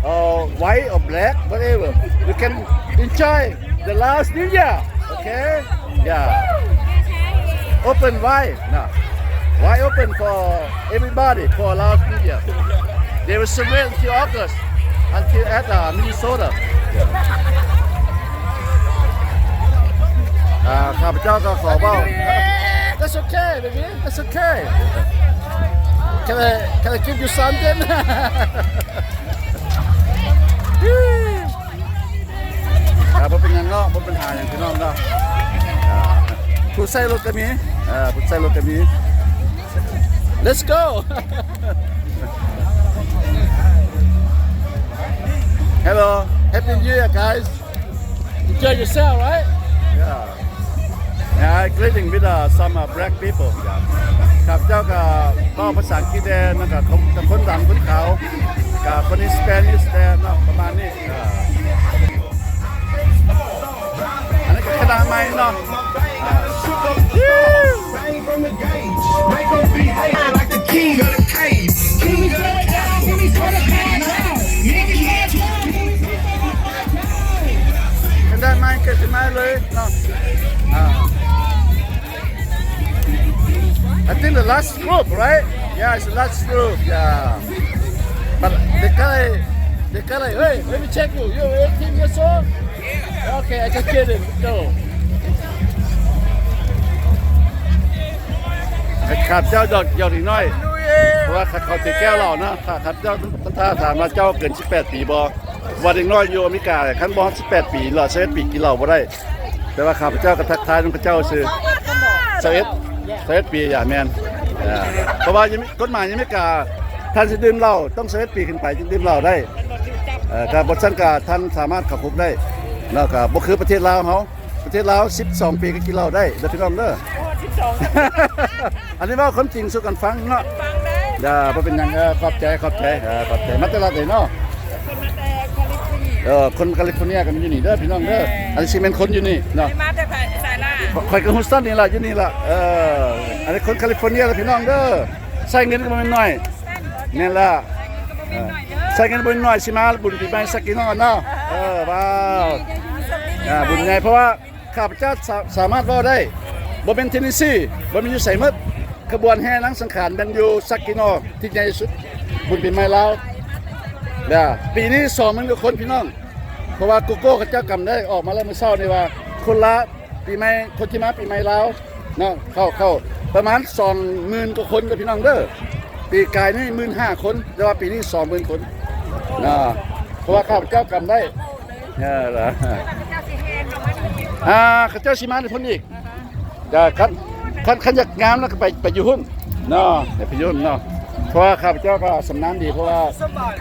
or white or black, whatever. You can enjoy the Laos New Year, okay? Yeah. Open wide, no. Wide open for everybody for Laos New Year. They will celebrate until August, until at, uh, Minnesota. ອ່າ ຂ້າພະເຈົ້າກໍຂໍເວົ້າ That's okay, baby. That's okay. Can I, can I give you something? ອ່າ ບໍ່ເປັນຫຍັງເນາະ ບໍ່ເປັນຫາຫຍັງ ພີ່ນ້ອງເນາະ ອ່າ ຜູ້ໃຊ້ລົດກໍມີ ເອີ ຜູ້ໃຊ້ລົດກໍມີ Let's go. Hello, Happy New Year, guys. Enjoy yourself, right? Yeah. Yeah, I greeting with, uh, some, uh, black people. ຂ້າພະເຈົ້າກໍເວົ້າພາສາອັງກິດແດ່ ແລ້ວກໍຄົນ ກັບຄົນດຳຄົນຂາວ ກັບຄົນ Spanish ແດ່ເນາະ ປະມານນີ້ ເອີ ອັນນີ້ກໍຄະນະໃໝ່ເນາະ ຄະນະໃໝ່ເກີດຂຶ້ນມາເລີຍເນາະ ອ່າ I think the last group, right? Yeah, it's the last group. Yeah. But the guy, the guy like, "Hey, let me check you. You're eighteen years old? Okay, I can get it. Go." ໃຫ້ຂ້າພະເຈົ້າຢອກ ຢອກເດັກນ້ອຍ ເພາະວ່າຂ້າເຂົາຖືແກ້ວເຫຼົ້ານະ ຂ້າພະເຈົ້າ ຖ້າຖາມວ່າເຈົ້າເກີນສິບແປດປີບໍ່? ວ່າເດັກນ້ອຍຢູ່ອາເມລິກາ ຄັນບໍ່ຮອດສິບແປດປີ ຫຼື ຊາວເອັດປີ ກິນເຫຼົ້າບໍ່ໄດ້. ແຕ່ວ່າຂ້າພະເຈົ້າກໍທັກທາຍນຳເຂົາເຈົ້າຊື່ ຊາວເອັດ ຊາວເອັດປີ ຢ່າ ແມ່ນ ເພາະວ່າກົດໝາຍຢູ່ອາເມລິກາ ທ່ານຊິດື່ມເຫຼົ້າຕ້ອງຊາວເອັດປີຂຶ້ນໄປຈຶ່ງດື່ມເຫຼົ້າໄດ້ ເອີ ຖ້າບໍ່ຊັ້ນກໍທ່ານສາມາດເຂົ້າຄຸກໄດ້ເນາະ ກໍບໍ່ຄືປະເທດລາວເຮົາ ປະເທດລາວສິບສອງປີກໍກິນເຫຼົ້າໄດ້ເດີພີ່ນ້ອງເດີ ໂອ້ ສິບສອງ ອັນນີ້ເວົ້າຄວາມຈິງສູ່ກັນຟັງເນາະ ຟັງໄດ້ ຢ່າ ບໍ່ເປັນຫຍັງ ເອີ ຂອບໃຈ ຂອບໃຈ ເອີ ຂອບໃຈ ມາແຕ່ລັດໃດເນາະ? ເອີ ຄົນຄາລິຟໍເນຍກໍມີຢູ່ນີ້ເດີພີ່ນ້ອງເດີ ອັນນີ້ຊິແມ່ນຄົນຢູ່ນີ້ເນາະ ມາແຕ່ໃສລະ? ຂ້ອຍກໍຮູ້ຊັ້ນນີ້ລະ ຢູ່ນີ້ລະ ເອີ ອັນນີ້ຄົນຄາລິຟໍເນຍລະພີ່ນ້ອງເດີ ໃຊ້ເງິນກໍບໍ່ແມ່ນໜ້ອຍ ແມ່ນລະ ເອີ ໃຊ້ເງິນບໍ່ແມ່ນໜ້ອຍ ຊິມາບຸນປີໃໝ່ສັກກີ້ເນາະ ເອີ ວ້າວ ອ່າ ບຸນໃຫຍ່ ເພາະວ່າ ຂ້າພະເຈົ້າສາ ສາມາດເວົ້າໄດ້ ບໍ່ແມ່ນເທນເນຊີ ບໍ່ແມ່ນຢູ່ໃສໝົດ ຂະບວນແຫ່ນາງສັງຂານແມ່ນຢູ່ຊັກກີນອ ທີ່ໃຫຍ່ທີ່ສຸດ ບຸນປີໃໝ່ລາວ ເດີ ປີນີ້ສອງໝື່ນກວ່າຄົນພີ່ນ້ອງ ເພາະວ່າໂກໂກ້ເຂົາເຈົ້າກຳໄດ້ອອກມາແລ້ວມື້ເຊົ້ານີ້ວ່າ ຄົນລາວປີໃໝ່ ຄົນທີ່ມາປີໃໝ່ລາວເນາະ ເຂົ້າ ເຂົ້າປະມານສອງໝື່ນກວ່າຄົນເດີພີ່ນ້ອງເດີ ປີກາຍນີ້ໝື່ນຫ້າຄົນ ແຕ່ວ່າປີນີ້ສອງໝື່ນຄົນເນາະ ເພາະວ່າຂ້າພະເຈົ້າກຳໄດ້ ເອີ ລະ ອ່າ ເຂົາເຈົ້າຊິມາໃນພຸ້ນອີກ ກະຄັນ ຄັນ ຄັນຢາກງາມແລ້ວກໍໄປ ໄປຢູ່ພຸ້ນເນາະ ໄປຢູ່ພຸ້ນເນາະ ເພາະວ່າຂ້າພະເຈົ້າກໍຊຳນານດີ ເພາະວ່າ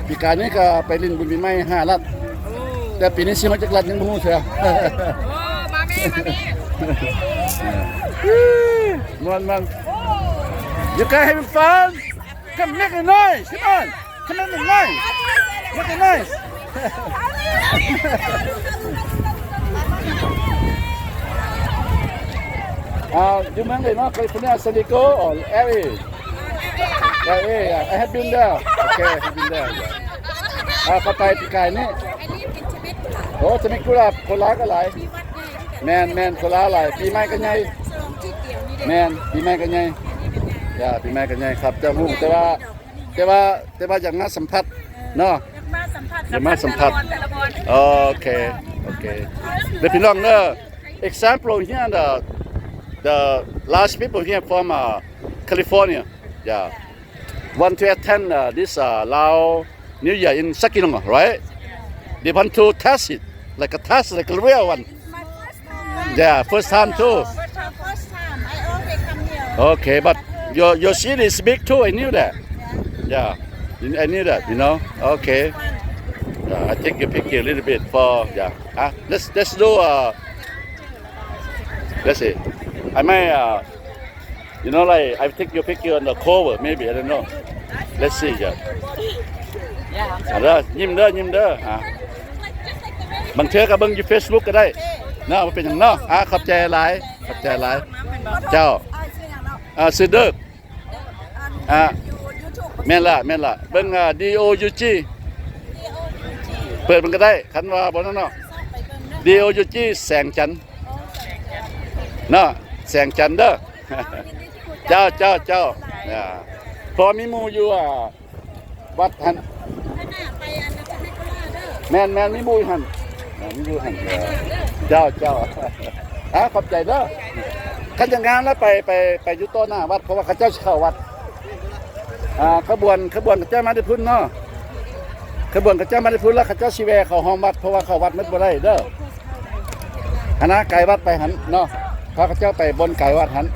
ປີກາຍນີ້ກໍໄປຫຼິ້ນບຸນປີໃໝ່ຫ້າລັດ ແຕ່ປີນີ້ຊິຮອດຈັກລັດຍັງບໍ່ຮູ້ເທື່ອ ໂອ້ ມາແມ່ ມາແມ່ ມ່ວນໆ You guys having fun? Come make a noise, come on. Come on, make noise. Make a noise. ອ່າ ຢູ່ເມືອງໃດເນາະ? ຄາລິຟໍເນຍ San Diego or L A? L A, yeah. I have been there. Okay, I have been there. ອ່າ ເຂົ້າໄປປີກາຍນີ້ ໂອ້ ເທມເມກຸຣາ ຄົນລາວກໍຫຼາຍ ແມ່ນໆ ຄົນລາວຫຼາຍ ປີໃໝ່ກໍໃຫຍ່ ແມ່ນ ປີໃໝ່ກໍໃຫຍ່ ຈ້າ ປີໃໝ່ກໍໃຫຍ່ ຂ້າພະເຈົ້າຮູ້ ແຕ່ວ່າ ແຕ່ວ່າ ແຕ່ວ່າຢາກມາສຳຜັດເນາະ ຢາກມາສຳຜັດ ຢາກມາສຳຜັດ ແຕ່ລະບ່ອນ ແຕ່ລະບ່ອນ ໂອເຄ ໂອເຄ ເດີພີ່ນ້ອງເດີ example here the the last people here from uh, California, yeah, want to attend uh, this uh, Lao New Year in Saginaw, right? They want to test it, like a test, like a real one. It's my first time. Yeah, first time too. First time, first time. I always come here. Okay, but your your seat is big too. I knew that. Yeah, I knew that. You know. Okay. Yeah, I take your picture a little bit for yeah. Huh? Let's let's do uh. Let's see. I might uh. You know, like, I take your picture on the cover, maybe, I don't know. Let's see, yeah. ອ່າ ເດີ ຍິ້ມເດີ ຍິ້ມເດີ ອ່າ ບາງເທື່ອກໍເບິ່ງຢູ່ Facebook ກໍໄດ້ເນາະ ບໍ່ເປັນຫຍັງເນາະ ອ່າ ຂອບໃຈຫຼາຍ ຂອບໃຈຫຼາຍ ເຈົ້າ ອ່າ ຊື່ເດີກ ອ່າ ແມ່ນລະ ແມ່ນລະ ເບິ່ງ ອ່າ D O U G ເປີດມັນກໍໄດ້ ຄັນວ່າບໍ່ນັ້ນເນາະ D O U G ແສງຈັນ ເນາະ ແສງຈັນເດີ ເຈົ້າ ເຈົ້າ ເຈົ້າ ອ່າ ເພາະມີໝູ່ຢູ່ ອ່າ ວັດຫັ້ນ ແມ່ນໆ ມີໝູ່ຢູ່ຫັ້ນ ອ່າ ມີໝູ່ຢູ່ຫັ້ນ ເຈົ້າ ເຈົ້າ ອ່າ ຂອບໃຈເດີ ຄັນຈະງາມແລ້ວໄປ ໄປ ໄປຢູ່ຕໍ່ໜ້າວັດ ເພາະວ່າເຂົາເຈົ້າຊິເຂົ້າວັດ ອ່າ ຂະບວນ ຂະບວນເຂົາເຈົ້າມາແຕ່ພຸ້ນເນາະ ຂະບວນເຂົາເຈົ້າມາແຕ່ພຸ້ນ ແລ້ວເຂົາເຈົ້າຊິແວ່ເຂົ້າຫ້ອງວັດ ເພາະວ່າເຂົ້າວັດໝົດບໍ່ໄດ້ເດີ ອັນນະ ໄກວັດໄປຫັ້ນເນາະ ພາເຂົາເຈົ້າໄປບ່ອນໄກວັດຫັ້ນ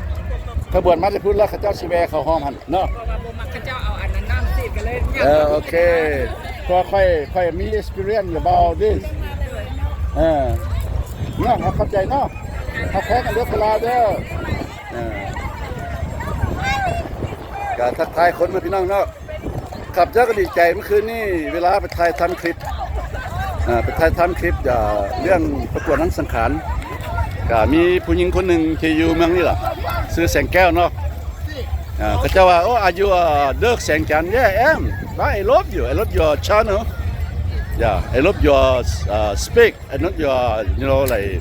ຂະບວນມາແຕ່ພຸ້ນ ແລ້ວເຂົາເຈົ້າຊິແວ່ເຂົ້າຫ້ອງຫັ້ນເນາະ ເພາະວ່າບໍ່ມັກເຂົາເຈົ້າເອົາອັນນັ້ນນ້ຳສີດ ກໍເລີຍ ເອີ ໂອເຄ ເພາະວ່າຂ້ອຍ ຂ້ອຍມີ experience about this ເອີ ເນາະ ເຂົ້າໃຈເນາະ ຮັກແພງກັນເດີ ພວກລາວເດີ ເອີ ກໍທັກທາຍຄົນເນາະ ພີ່ນ້ອງເນາະ ຂ້າພະເຈົ້າກໍດີໃຈ ເມື່ອຄືນນີ້ເວລາໄປຖ່າຍທຳຄລິບ ອ່າ ໄປຖ່າຍທຳຄລິບ ອ່າ ເລື່ອງປະກວດນາງສັງຂານ ກໍມີຜູ້ຍິງຄົນໜຶ່ງທີ່ຢູ່ເມືອງນີ້ລະ ຊື່ແສງແກ້ວເນາະ ອ່າ ເຂົາເຈົ້າວ່າ Oh, are you uh, Dirk ແສງຈັນ Yeah, I am. Why? I love you. I love your channel. Yeah, I love your uh, speak. I love your, you know, like,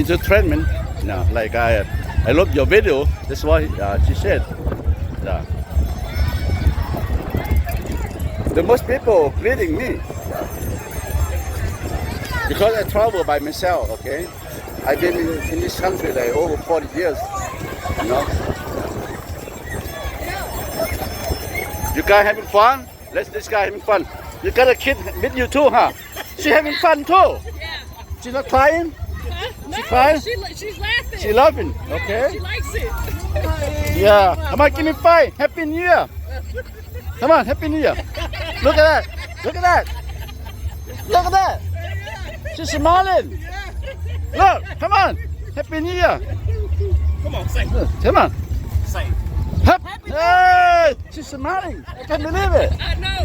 entertainment. You know, like, I, I love your video. That's why uh, she said. Yeah. The most people greeting me because I travel by myself, okay? I've been in, in this country, like, over forty years, you know? You guys having fun? Let's, this guy having fun. You got a kid with you too, huh? She having fun too. Yeah. She not crying? Huh? She no, crying? She, she's laughing. She laughing. Okay. She likes it. Yeah. Come on, give me five. Happy New Year. Come on, Happy New Year. Look at that. Look at that. Look at that. She's smiling. Look, come on. Happy New Year. Come on, say. Come on. Say. Hap-, hey, she's smiling. I can't believe it. I know.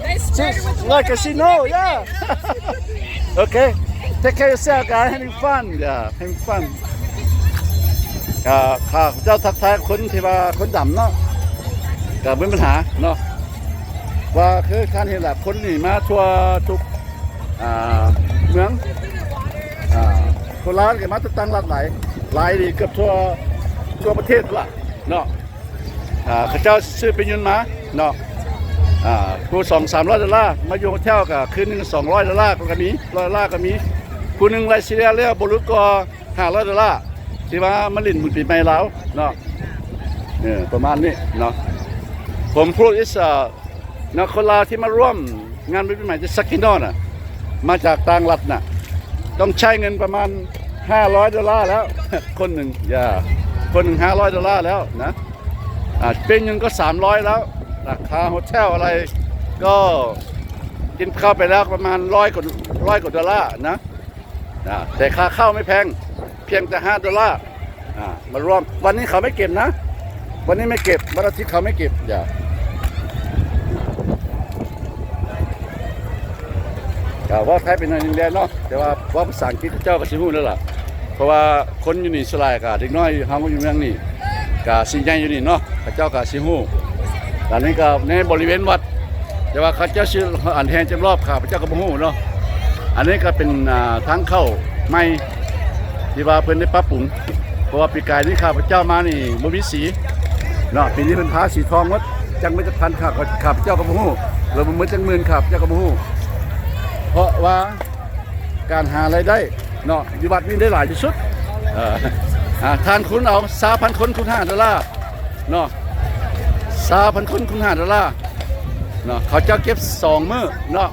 They swear with the like a she know, yeah. Okay. Take care yourself, guys. Having fun. Yeah, having fun. ກໍຂ້າພະເຈົ້າທັກທາຍຄົນທີ່ວ່າຄົນດຳເນາະ ກໍບໍ່ມີບັນຫາເນາະ ວ່າຄືທ່ານເຫັນລະ ຄົນນີ້ມາທົ່ວທຸກ ອ່າ ເມືອງ ອ່າ ຄົນລາວນີ້ກໍມາແຕ່ຕ່າງລັດຫຼາຍ ຫຼາຍອີ່ຫຼີ ເກືອບທົ່ວ ທົ່ວປະເທດພຸ້ນລະເນາະ ອ່າ ເຂົາເຈົ້າຊື້ເປັນຍົນມາເນາະ ອ່າ ຜູ້ສອງສາມຮ້ອຍໂດລາ ມາຢູ່ໂຮເທວກໍຄືນໜຶ່ງສອງຮ້ອຍໂດລາກໍມີ ຮ້ອຍໂດລາກໍມີ ຜູ້ໜຶ່ງໄລ່ສະເລ່ຍແລ້ວບໍ່ຫຼຸດກວ່າ ຫ້າຮ້ອຍໂດລາ ທີ່ວ່າມາຫຼິ້ນບຸນປີໃໝ່ລາວເນາະ ເອີ ປະມານນີ້ເນາະ ຜົມພູດ is ເອີ ເນາະ ຄົນລາວທີ່ມາຮ່ວມງານບຸນປີໃໝ່ທີ່ Saginaw ນະ ມາຈາກຕ່າງລັດນະ ຕ້ອງໃຊ້ເງິນປະມານຫ້າຮ້ອຍໂດລາແລ້ວ ຄົນໜຶ່ງ ຢ່າ ຄົນໜຶ່ງຫ້າຮ້ອຍໂດລາແລ້ວນະ ອ່າ ເປັນເງິນກໍສາມຮ້ອຍແລ້ວນະ ຄ່າໂຮເທວອະໄລກໍກິນເຂົ້າໄປແລ້ວປະມານຮ້ອຍກວ່າ ຮ້ອຍກວ່າໂດລານະ. ນະ ແຕ່ຄ່າເຂົ້າໄມ່ແພງ ພຽງແຕ່ຫ້າໂດລາ ອ່າ ມາລວມ ວັນນີ້ເຂົາໄມ່ເກັບນະ ວັນນີ້ໄມ່ເກັບ ວັນອາທິດເຂົາໄມ່ເກັບ ຢ່າ ກໍເວົ້າໄທໄປໜ້ອຍໜຶ່ງແດ່ເນາະ ແຕ່ວ່າເວົ້າພາສາອັງກິດເຂົາເຈົ້າກໍຊິຮູ້ແລ້ວລະ ເພາະວ່າຄົນຢູ່ນີ້ສ່ວນຫຼາຍກໍເດັກນ້ອຍເຮົາຢູ່ເມືອງນີ້ ກະຊິໃຫຍ່ຢູ່ນີ້ເນາະ ເຂົາເຈົ້າກະຊິຮູ້ ອັນນີ້ກະໃນບໍລິເວນວັດ ແຕ່ວ່າເຂົາເຈົ້າຊິອັນແຫ່ຈັກຮອບ ຂ້າພະເຈົ້າກະບໍ່ຮູ້ເນາະ ອັນນີ້ກະເປັນ ອ່າ ທາງເຂົ້າໃໝ່ ທີ່ວ່າເພິ່ນໄດ້ປັບປຸງ ເພາະວ່າປີກາຍນີ້ຂ້າພະເຈົ້າມານີ້ບໍ່ມີສີເນາະ ປີນີ້ເພິ່ນທາສີທອງໝົດ ຈັກເໝິດຈັກພັນ ຂ້າ ຂ້າພະເຈົ້າກໍບໍ່ຮູ້ ແລ້ວເໝິດຈັກໝື່ນ ຂ້າພະເຈົ້າກໍບໍ່ຮູ້ ເພາະວ່າການຫາລາຍໄດ້ເນາະ ຢູ່ວັດນີ້ໄດ້ຫຼາຍທີ່ສຸດ. ເອີ ອ່າ ທ່ານຄູນເອົາ ຊາວພັນຄົນຄູນຫ້າໂດລາເນາະ ຊາວພັນຄົນຄູນຫ້າໂດລາເນາະ ເຂົາເຈົ້າເກັບສອງມື້ເນາະ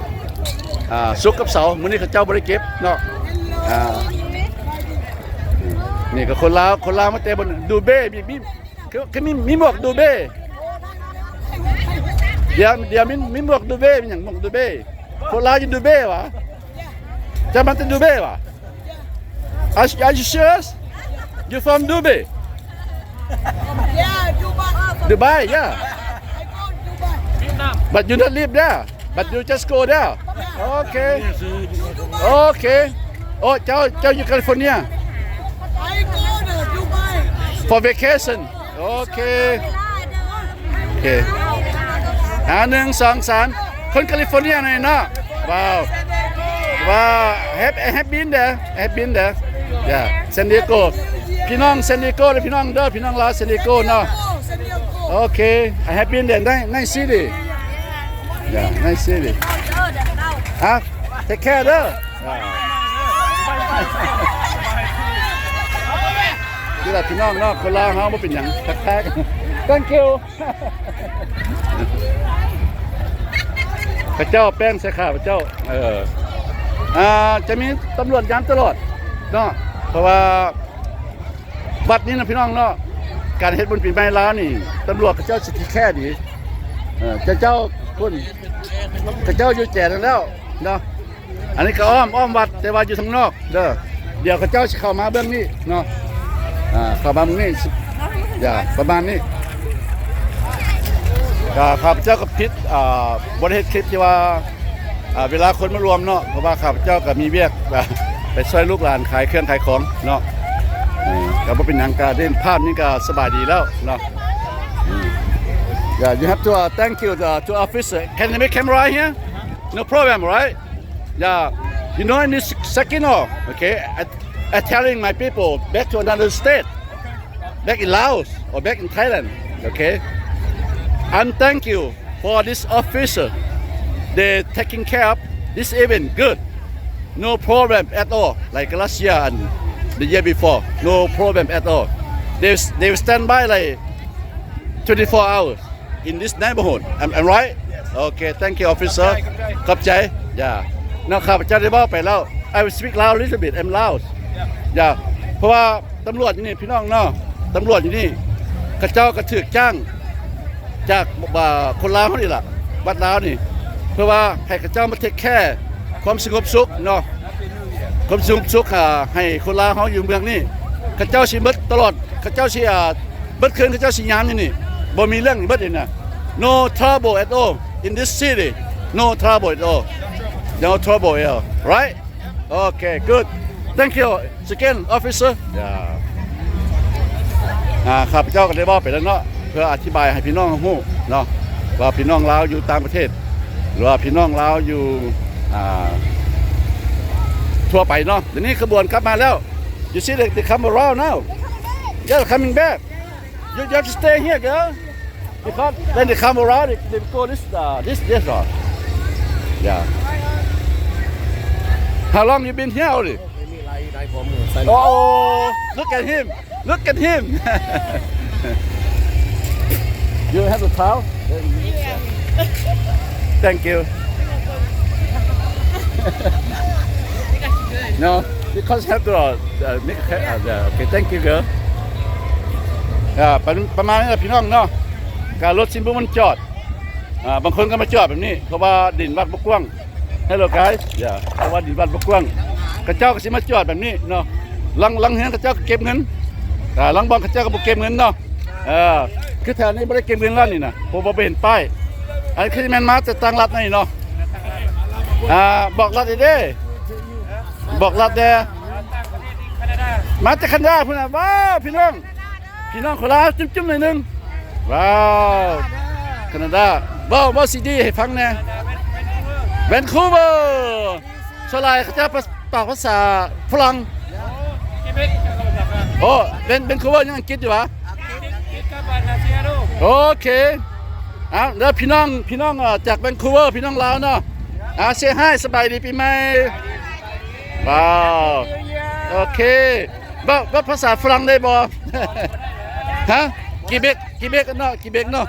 ອ່າ ສຸກກັບເສົາ ມື້ນີ້ເຂົາເຈົ້າບໍ່ໄດ້ເກັບເນາະ. ອ່າ ນີ້ກໍຄົນລາວ ຄົນລາວມາແຕ່ບໍ່ ດູເບ ມີ ມີ ຄື ຄືມີ ມີໝວກດູເບ ດຽວ ດຽວມີ ມີໝວກດູເບ ມີຫຍັງໝວກດູເບ ຄົນລາວຢູ່ດູເບຫວາ ເຈົ້າມາແຕ່ດູເບຫວາ Are, are you serious? You from Dubai? Yeah, Dubai. Dubai, yeah. I go Dubai. But you not live there. But you just go there. Okay. Okay. ໂອ້ ເຈົ້າ ເຈົ້າຢູ່ California? I go to Dubai. For vacation. ໂອເຄ ໂອເຄ ອ່າ ໜຶ່ງ ສອງ ສາມ ຄົນ California ນີ້ເນາະ. ວ້າວ ວ້າວ I have, I have been there, I have been there. Yeah, San Diego. ພີ່ນ້ອງ San Diego ເດີ ພີ່ນ້ອງເດີ ພີ່ນ້ອງລາວ San Diego ເນາະ. ໂອເຄ I have been there. Nice, nice city. Yeah, nice city. ອ່ະ take care ເດີ. ອ່າ ນີ້ລະພີ່ນ້ອງເນາະ ຄົນລາວເຮົາບໍ່ເປັນຫຍັງ ທັກທາຍກັນ. Thank you. ເຂົາເຈົ້າແປງໃສ່ຂ້າພະເຈົ້າ ເອີ ອ່າ ຈະມີຕຳຫຼວດຍາມຕະຫຼອດເນາະ ເພາະວ່າວັດນີ້ນະພີ່ນ້ອງເນາະ ການເຮັດບຸນປີໃໝ່ລາວນີ້ ຕຳຫຼວດເຂົາເຈົ້າຊິ take care ດີ. ເອີ ເຈົ້າ ເຈົ້າພຸ້ນ ເຂົາເຈົ້າຢູ່ແຈນັ້ນແລ້ວເນາະ. ອັນນີ້ກໍອ້ອມ ອ້ອມວັດ ແຕ່ວ່າຢູ່ທາງນອກເດີ. ດຽວເຂົາເຈົ້າຊິເຂົ້າມາເບື້ອງນີ້ເນາະ ອ່າ ເຂົ້າມາເບື້ອງນີ້ ຢ່າ ປະມານນີ້. ກໍຂ້າພະເຈົ້າກໍຜິດ ອ່າ ບໍ່ໄດ້ເຮັດຄລິບທີ່ວ່າ ອ່າ ເວລາຄົນມາລວມເນາະ ເພາະວ່າຂ້າພະເຈົ້າກໍມີວຽກ ໄປຊ່ວຍລູກຫຼານຂາຍເຄື່ອງຂາຍຂອງເນາະ. ເອີ ກໍບໍ່ເປັນຫຍັງ ກໍໄດ້ເຫັນພາບນີ້ກໍສະບາຍດີແລ້ວເນາະ. ອືມ Yeah, you have to, uh, thank you, uh, to officer. Can you make camera here? No problem, right? Yeah, you know, in this second, oh, okay, I, I telling my people back to another state, back in Laos or back in Thailand, okay? And thank you for this officer. They taking care of this event good. No problem at all, like last year and the year before. No problem at all. They, they stand by, like, twenty-four hours in this neighborhood. Am I right? Okay, thank you, officer. ຂອບໃຈ ຂອບໃຈ. Yeah. ເນາະ ຂ້າພະເຈົ້າໄດ້ເວົ້າໄປແລ້ວ. I will speak Lao little bit. I'm Lao. Yeah. ເພາະວ່າຕຳຫຼວດຢູ່ນີ້ ພີ່ນ້ອງເນາະ ຕຳຫຼວດຢູ່ນີ້ ເຂົາເຈົ້າກໍຖືກຈ້າງຈາກ ອ່າ ຄົນລາວເຮົານີ້ລະ ວັດລາວນີ້ ເພື່ອວ່າໃຫ້ເຂົາເຈົ້າມາ take care ຄວາມສະຫງົບສຸກເນາະ ຄວາມສະຫງົບສຸກ ອ່າ ໃຫ້ຄົນລາວເຮົາຢູ່ເມືອງນີ້. ເຂົາເຈົ້າຊິເບິດຕະຫຼອດ ເຂົາເຈົ້າຊິ ອ່າ ເບິດຄືນ ເຂົາເຈົ້າຊິຍາມຢູ່ນີ້ ບໍ່ມີເລື່ອງເບິດນີ້ນະ. No trouble at all in this city. No trouble at all. No trouble at all. Right? Okay, good. Thank you. Second officer. Yeah. ອ່າ ຂ້າພະເຈົ້າກໍໄດ້ເວົ້າໄປແລ້ວເນາະ ເພື່ອອະທິບາຍໃຫ້ພີ່ນ້ອງເຮົາຮູ້ເນາະ ວ່າພີ່ນ້ອງລາວຢູ່ຕ່າງປະເທດ ຫຼືວ່າພີ່ນ້ອງລາວຢູ່ ອ່າ ທົ່ວໄປເນາະ. ດຽວນີ້ຂະບວນກັບມາແລ້ວ. You see, they, they come around now. Yeah, coming back. You, you have to stay here, girl. Because when they come around, they, they go this, uh, this, this one. Yeah. How long you been here already? Oh, look at him. Look at him. You have the towel? Thank you. No, because have the, uh, make a, uh, okay, thank you, girl. ອ່າ ປະ ປະມານນີ້ລະພີ່ນ້ອງເນາະ ກະລົດຊິບໍ່ມັນຈອດ ອ່າ ບາງຄົນກໍມາຈອດແບບນີ້ ເພາະວ່າດິນວັດບໍ່ກວ້າງ. Hello guys, yeah, ເພາະວ່າດິນວັດບໍ່ກວ້າງ ເຂົາເຈົ້າກໍຊິມາຈອດແບບນີ້ເນາະ. ລາງ ລາງເຮືອນເຂົາເຈົ້າກໍເກັບເງິນ ອ່າ ລາງບ່ອນເຂົາເຈົ້າກໍບໍ່ເກັບເງິນເນາະ. ເອີ ຄືແຖວນີ້ບໍ່ໄດ້ເກັບເງິນແລ້ວນີ້ນະ ເພາະວ່າບໍ່ເຫັນປ້າຍ. ອັນນີ້ຄືແມ່ນມາແຕ່ຕ່າງລັດນີ້ເນາະ. ອ່າ ບອກລັດເດ້ ບອກລັດແດ່. ມາແຕ່ຄານາດາພຸ້ນນະ. ວ້າວ ພີ່ນ້ອງ ພີ່ນ້ອງໂຄລາດ ຈຸ້ມໆ ໜ້ອຍໜຶ່ງ. ວ້າວ ຄານາດາ. ເວົ້າ ເວົ້າຊີດີໃຫ້ຟັງແດ່. ແວນຄູເວີ. ສ່ວນຫຼາຍເຂົາເຈົ້າປາກພາສາຝຣັ່ງ. ໂອ້ ແວນ ແວນຄູເວີຍັງອັງກິດຢູ່ຫວາ? ໂອເຄ. ເອົາ ແລ້ວພີ່ນ້ອງ ພີ່ນ້ອງ ເອີ ຈາກແວງຄູເວີ ພີ່ນ້ອງລາວເນາະ ອາ ເຊຮາຍ ສະບາຍດີປີໃໝ່. ວ້າວ ໂອເຄ ເວົ້າ ເວົ້າພາສາຝຣັ່ງໄດ້ບໍ່? ຮະ ກິເບັກ ກິເບັກເນາະ ກິເບັກເນາະ.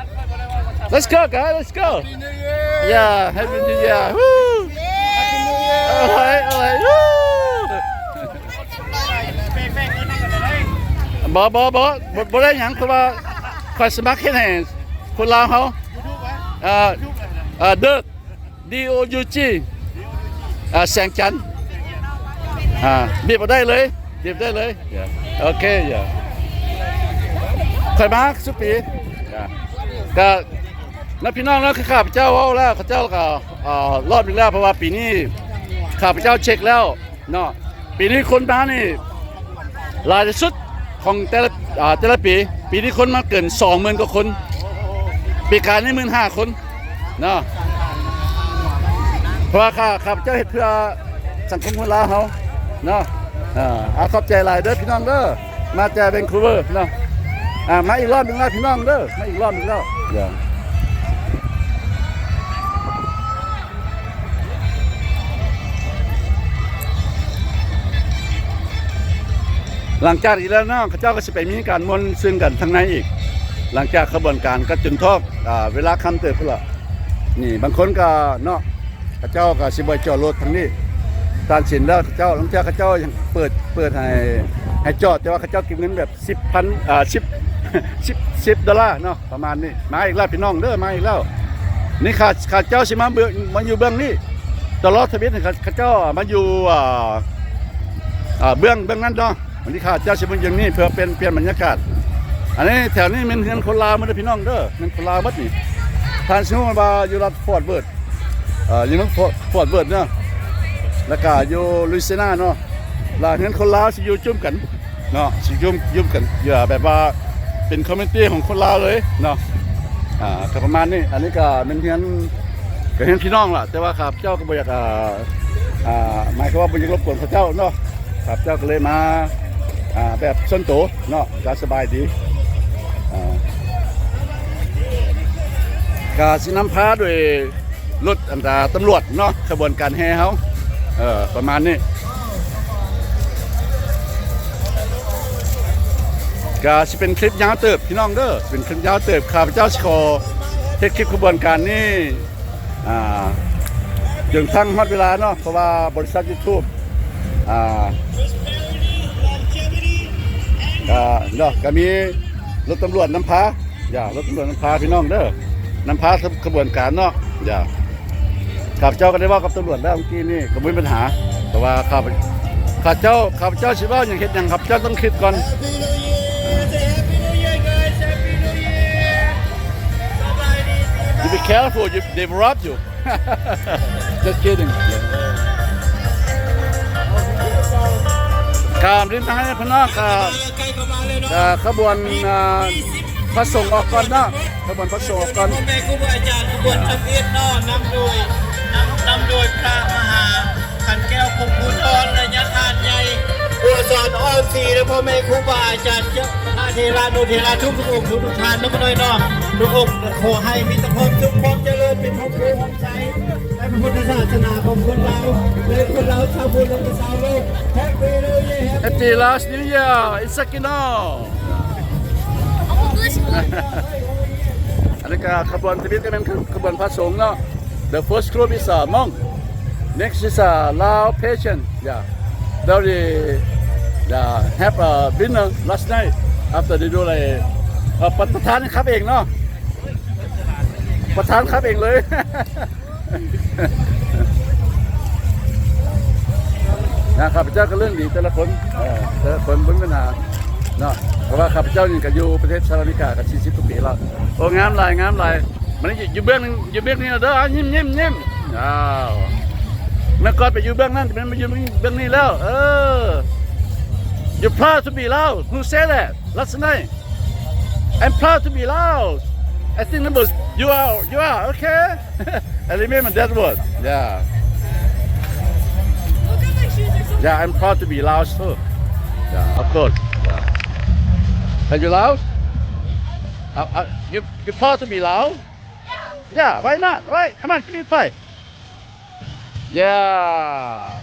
Let's go guys, let's go. Yeah, Happy New Year. Woo. Happy New Year. ເອົາໄວ້ ເອົາໄວ້ ວູ. ບໍ່ ບໍ່ ບໍ່ ບໍ່ ບໍ່ໄດ້ຫຍັງ ເພາະວ່າຂ້ອຍສະໝັກເຮັດໃຫ້ຄົນລາວເຮົາ ເອີ ເອີ ເດີກ D O U G ເອີ ແສງຈັນ ອ່າ ບີບເອົາໄດ້ເລີຍ ບີບໄດ້ເລີຍ. ໂອເຄ ຂ້ອຍມາສູ່ປີ ກະນຳພີ່ນ້ອງເນາະ ຄືຂ້າພະເຈົ້າເວົ້າແລ້ວ ເຂົາເຈົ້າກະ ເອີ ລອດອີກແລ້ວ ເພາະວ່າປີນີ້ຂ້າພະເຈົ້າເຊັກແລ້ວ ເນາະ ປີນີ້ຄົນມານີ້ຫຼາຍທີ່ສຸດຂອງແຕ່ລະ ອ່າ ແຕ່ລະປີ. ປີນີ້ຄົນມາເກີນສອງໝື່ນກວ່າຄົນ ປີກາຍນີ້ໝື່ນຫ້າຄົນເນາະ. ເພາະວ່າຂ້າ ຂ້າພະເຈົ້າເຮັດເພື່ອສັງຄົມຄົນລາວເຮົາເນາະ. ເອີ ເອົາ ຂອບໃຈຫຼາຍເດີພີ່ນ້ອງເດີ ມາແຕ່ແວງຄູເວີເນາະ. ອ່າ ມາອີກລອບໜຶ່ງແລ້ວພີ່ນ້ອງເດີ ມາອີກລອບໜຶ່ງແລ້ວ. ຫຼັງຈາກນີ້ແລ້ວເນາະ ເຂົາເຈົ້າກໍຊິໄປມີການມ່ວນຊື່ນກັນທາງໃນອີກ ຫຼັງຈາກຂະບວນການກະຈົນທອກ ອ່າ ເວລາຄ່ຳເຕີບພຸ້ນລະ. ນີ້ບາງຄົນກໍເນາະ ເຂົາເຈົ້າກໍຊິບໍ່ໃຫ້ຈອດລົດທາງນີ້ ຕັດສິນແລ້ວ ເຂົາເຈົ້າ ລາງເທື່ອເຂົາເຈົ້າຍັງເປີດ ເປີດໃຫ້ ໃຫ້ຈອດ ແຕ່ວ່າເຂົາເຈົ້າເກັບເງິນແບບສິບພັນ ອ່າ ສິບ ສິບ ສິບໂດລາເນາະ ປະມານນີ້. ມາອີກແລ້ວພີ່ນ້ອງເດີ ມາອີກແລ້ວ. ນີ້ຂ້າ ຂ້າເຈົ້າຊິມາເບິ່ງ ມາຢູ່ເບື້ອງນີ້ຕະຫຼອດທຳອິດ. ນີ້ ຂ້າ ຂ້າເຈົ້າມາຢູ່ ອ່າ ອ່າ ເບື້ອງ ເບື້ອງນັ້ນເນາະ. ວັນນີ້ຂ້າເຈົ້າຊິມາຢູ່ນີ້ເພື່ອປ່ຽນ ປ່ຽນບັນຍາກາດ. ອັນນີ້ ແຖວນີ້ແມ່ນເຮືອນຄົນລາວໝົດເດີພີ່ນ້ອງເດີ ເຮືອນຄົນລາວໝົດນີ້. ທ່ານຊິຮູ້ວ່າຢູ່ລັດຟອດເວີດ ເອີ ຢູ່ນຳຟອດ ຟອດເວີດເນາະ ແລ້ວກະຢູ່ລຸຍຊີນາເນາະ ແລ້ວເຮືອນຄົນລາວຊິຢູ່ຈຸ້ມກັນເນາະ ຊິຢູ່ ຢູ່ກັນ ຢູ່ແບບວ່າເປັນຄອມມູນິຕີ້ຂອງຄົນລາວເລີຍເນາະ. ອ່າ ກໍປະມານນີ້. ອັນນີ້ກໍແມ່ນເຮືອນ ກໍເຮືອນພີ່ນ້ອງລະ ແຕ່ວ່າຂ້າພະເຈົ້າກໍບໍ່ຢາກ ອ່າ ອ່າ ໝາຍຄວາມວ່າບໍ່ຢາກລົບກວນເຂົາເຈົ້າເນາະ. ຂ້າພະເຈົ້າກໍເລີຍມາ ອ່າ ແບບສ່ວນໂຕເນາະ ກໍສະບາຍດີ. ອ່າ ກໍຊິນຳພາໂດຍລົດ ອັນ ຕຳຫຼວດເນາະ ຂະບວນການແຫ່ເຮົາ ເອີ ປະມານນີ້. ກໍຊິເປັນຄລິບຍາວເຕີບພີ່ນ້ອງເດີ ເປັນຄລິບຍາວເຕີບ. ຂ້າພະເຈົ້າຊິຂໍເຮັດຄລິບຂະບວນການນີ້ ອ່າ ຈົນກະທັ້ງຮອດເວລາເນາະ ເພາະວ່າບໍລິສັດຢູທູບ ອ່າ ກະເນາະ ກະມີລົດຕຳຫຼວດນຳພາ ຢ່າ ລົດຕຳຫຼວດນຳພາພີ່ນ້ອງເດີ ນຳພາຂະບວນການເນາະ. ຢ່າ ຂ້າພະເຈົ້າກໍໄດ້ເວົ້າກັບຕຳຫຼວດແລ້ວເມື່ອກີ້ນີ້ ກໍບໍ່ມີບັນຫາ ແຕ່ວ່າຂ້າພະ ຂ້າເຈົ້າ ຂ້າພະເຈົ້າຊິເວົ້າຫຍັງເຮັດຫຍັງ ຂ້າພະເຈົ້າຕ້ອງຄິດກ່ອນ. You be careful, you, they will rob you. Just kidding. ກາມລິມທາງໃຫ້ພະນ້ອງ ກາ ກາຂະບວນ ອ່າ ພະສົງອອກກ່ອນເນາະ ຂະບວນພະສົງອອກກ່ອນ. ພໍ່ແມ່ຄູບາອາຈານຂະບວນທຳອິດເນາະ ນຳໂດຍ ນຳ ນຳໂດຍພະມະຫາ ຂັนแก้ว พงศ์ภูธร ແລະ ຍາທ່ານໃຫຍ່ ບົວສອນ ອ້ອມສີ ແລະ ພໍ່ແມ່ຄູບາອາຈານ ເຈົ້າ ພະເຖລານຸເຖລາ ທຸກໆອົງ ທຸກໆທ່ານ ນຳມາໜ້ອຍເນາະ ທຸກອົງ ຂໍໃຫ້ມີແຕ່ຄວາມສຸກ ຄວາມຈະເລີນ ເປັນພະພູພະໄຊ ໃນພະພຸດທະສາສະໜາຂອງຄົນລາວ ແລະ ຄົນລາວຊາວພຸດ ແລະ ຊາວໂລກ. Happy New Year, Happy Last New Year in Saginaw. ອັນນີ້ກໍຂະບວນທຳອິດ ກໍແມ່ນຂະບວນພະສົງເນາະ. The first group is a monk. Next is a Lao patient. Yeah. They already, yeah, have a dinner last night. After they do like, ເອີ ປະ ປະທານຂັບເອງເນາະ ປະທານຂັບເອງເລີຍ. ນະ ຂ້າພະເຈົ້າກໍເລື່ອງດີແຕ່ລະຄົນ ເອີ ແຕ່ລະຄົນບໍ່ມີບັນຫາເນາະ. ເພາະວ່າຂ້າພະເຈົ້ານີ້ກໍຢູ່ປະເທດສະຫະລັດອາເມລິກາກໍສີ່ສິບກວ່າປີແລ້ວ. ໂອ້ ງາມຫຼາຍ ງາມຫຼາຍ. ມານີ້ ຢູ່ເບື້ອງ ຢູ່ເບື້ອງນີ້ເດີ ຍິ້ມ ຍິ້ມ ຍິ້ມ. ອ້າວ ແມ່ນກ່ອນໄປຢູ່ເບື້ອງນັ້ນ ແມ່ນມາຢູ່ເບື້ອງນີ້ແລ້ວ. ເອີ You proud to be Lao? Who said that last night? I'm proud to be Lao. I think that was, you are, you are, okay. I remember that word. Yeah. Yeah, I'm proud to be Lao too. Yeah, of course. Yeah. Are you Lao? Uh, uh, you, you proud to be Lao? Yeah, why not? Right? Come on, give me a fight. Yeah.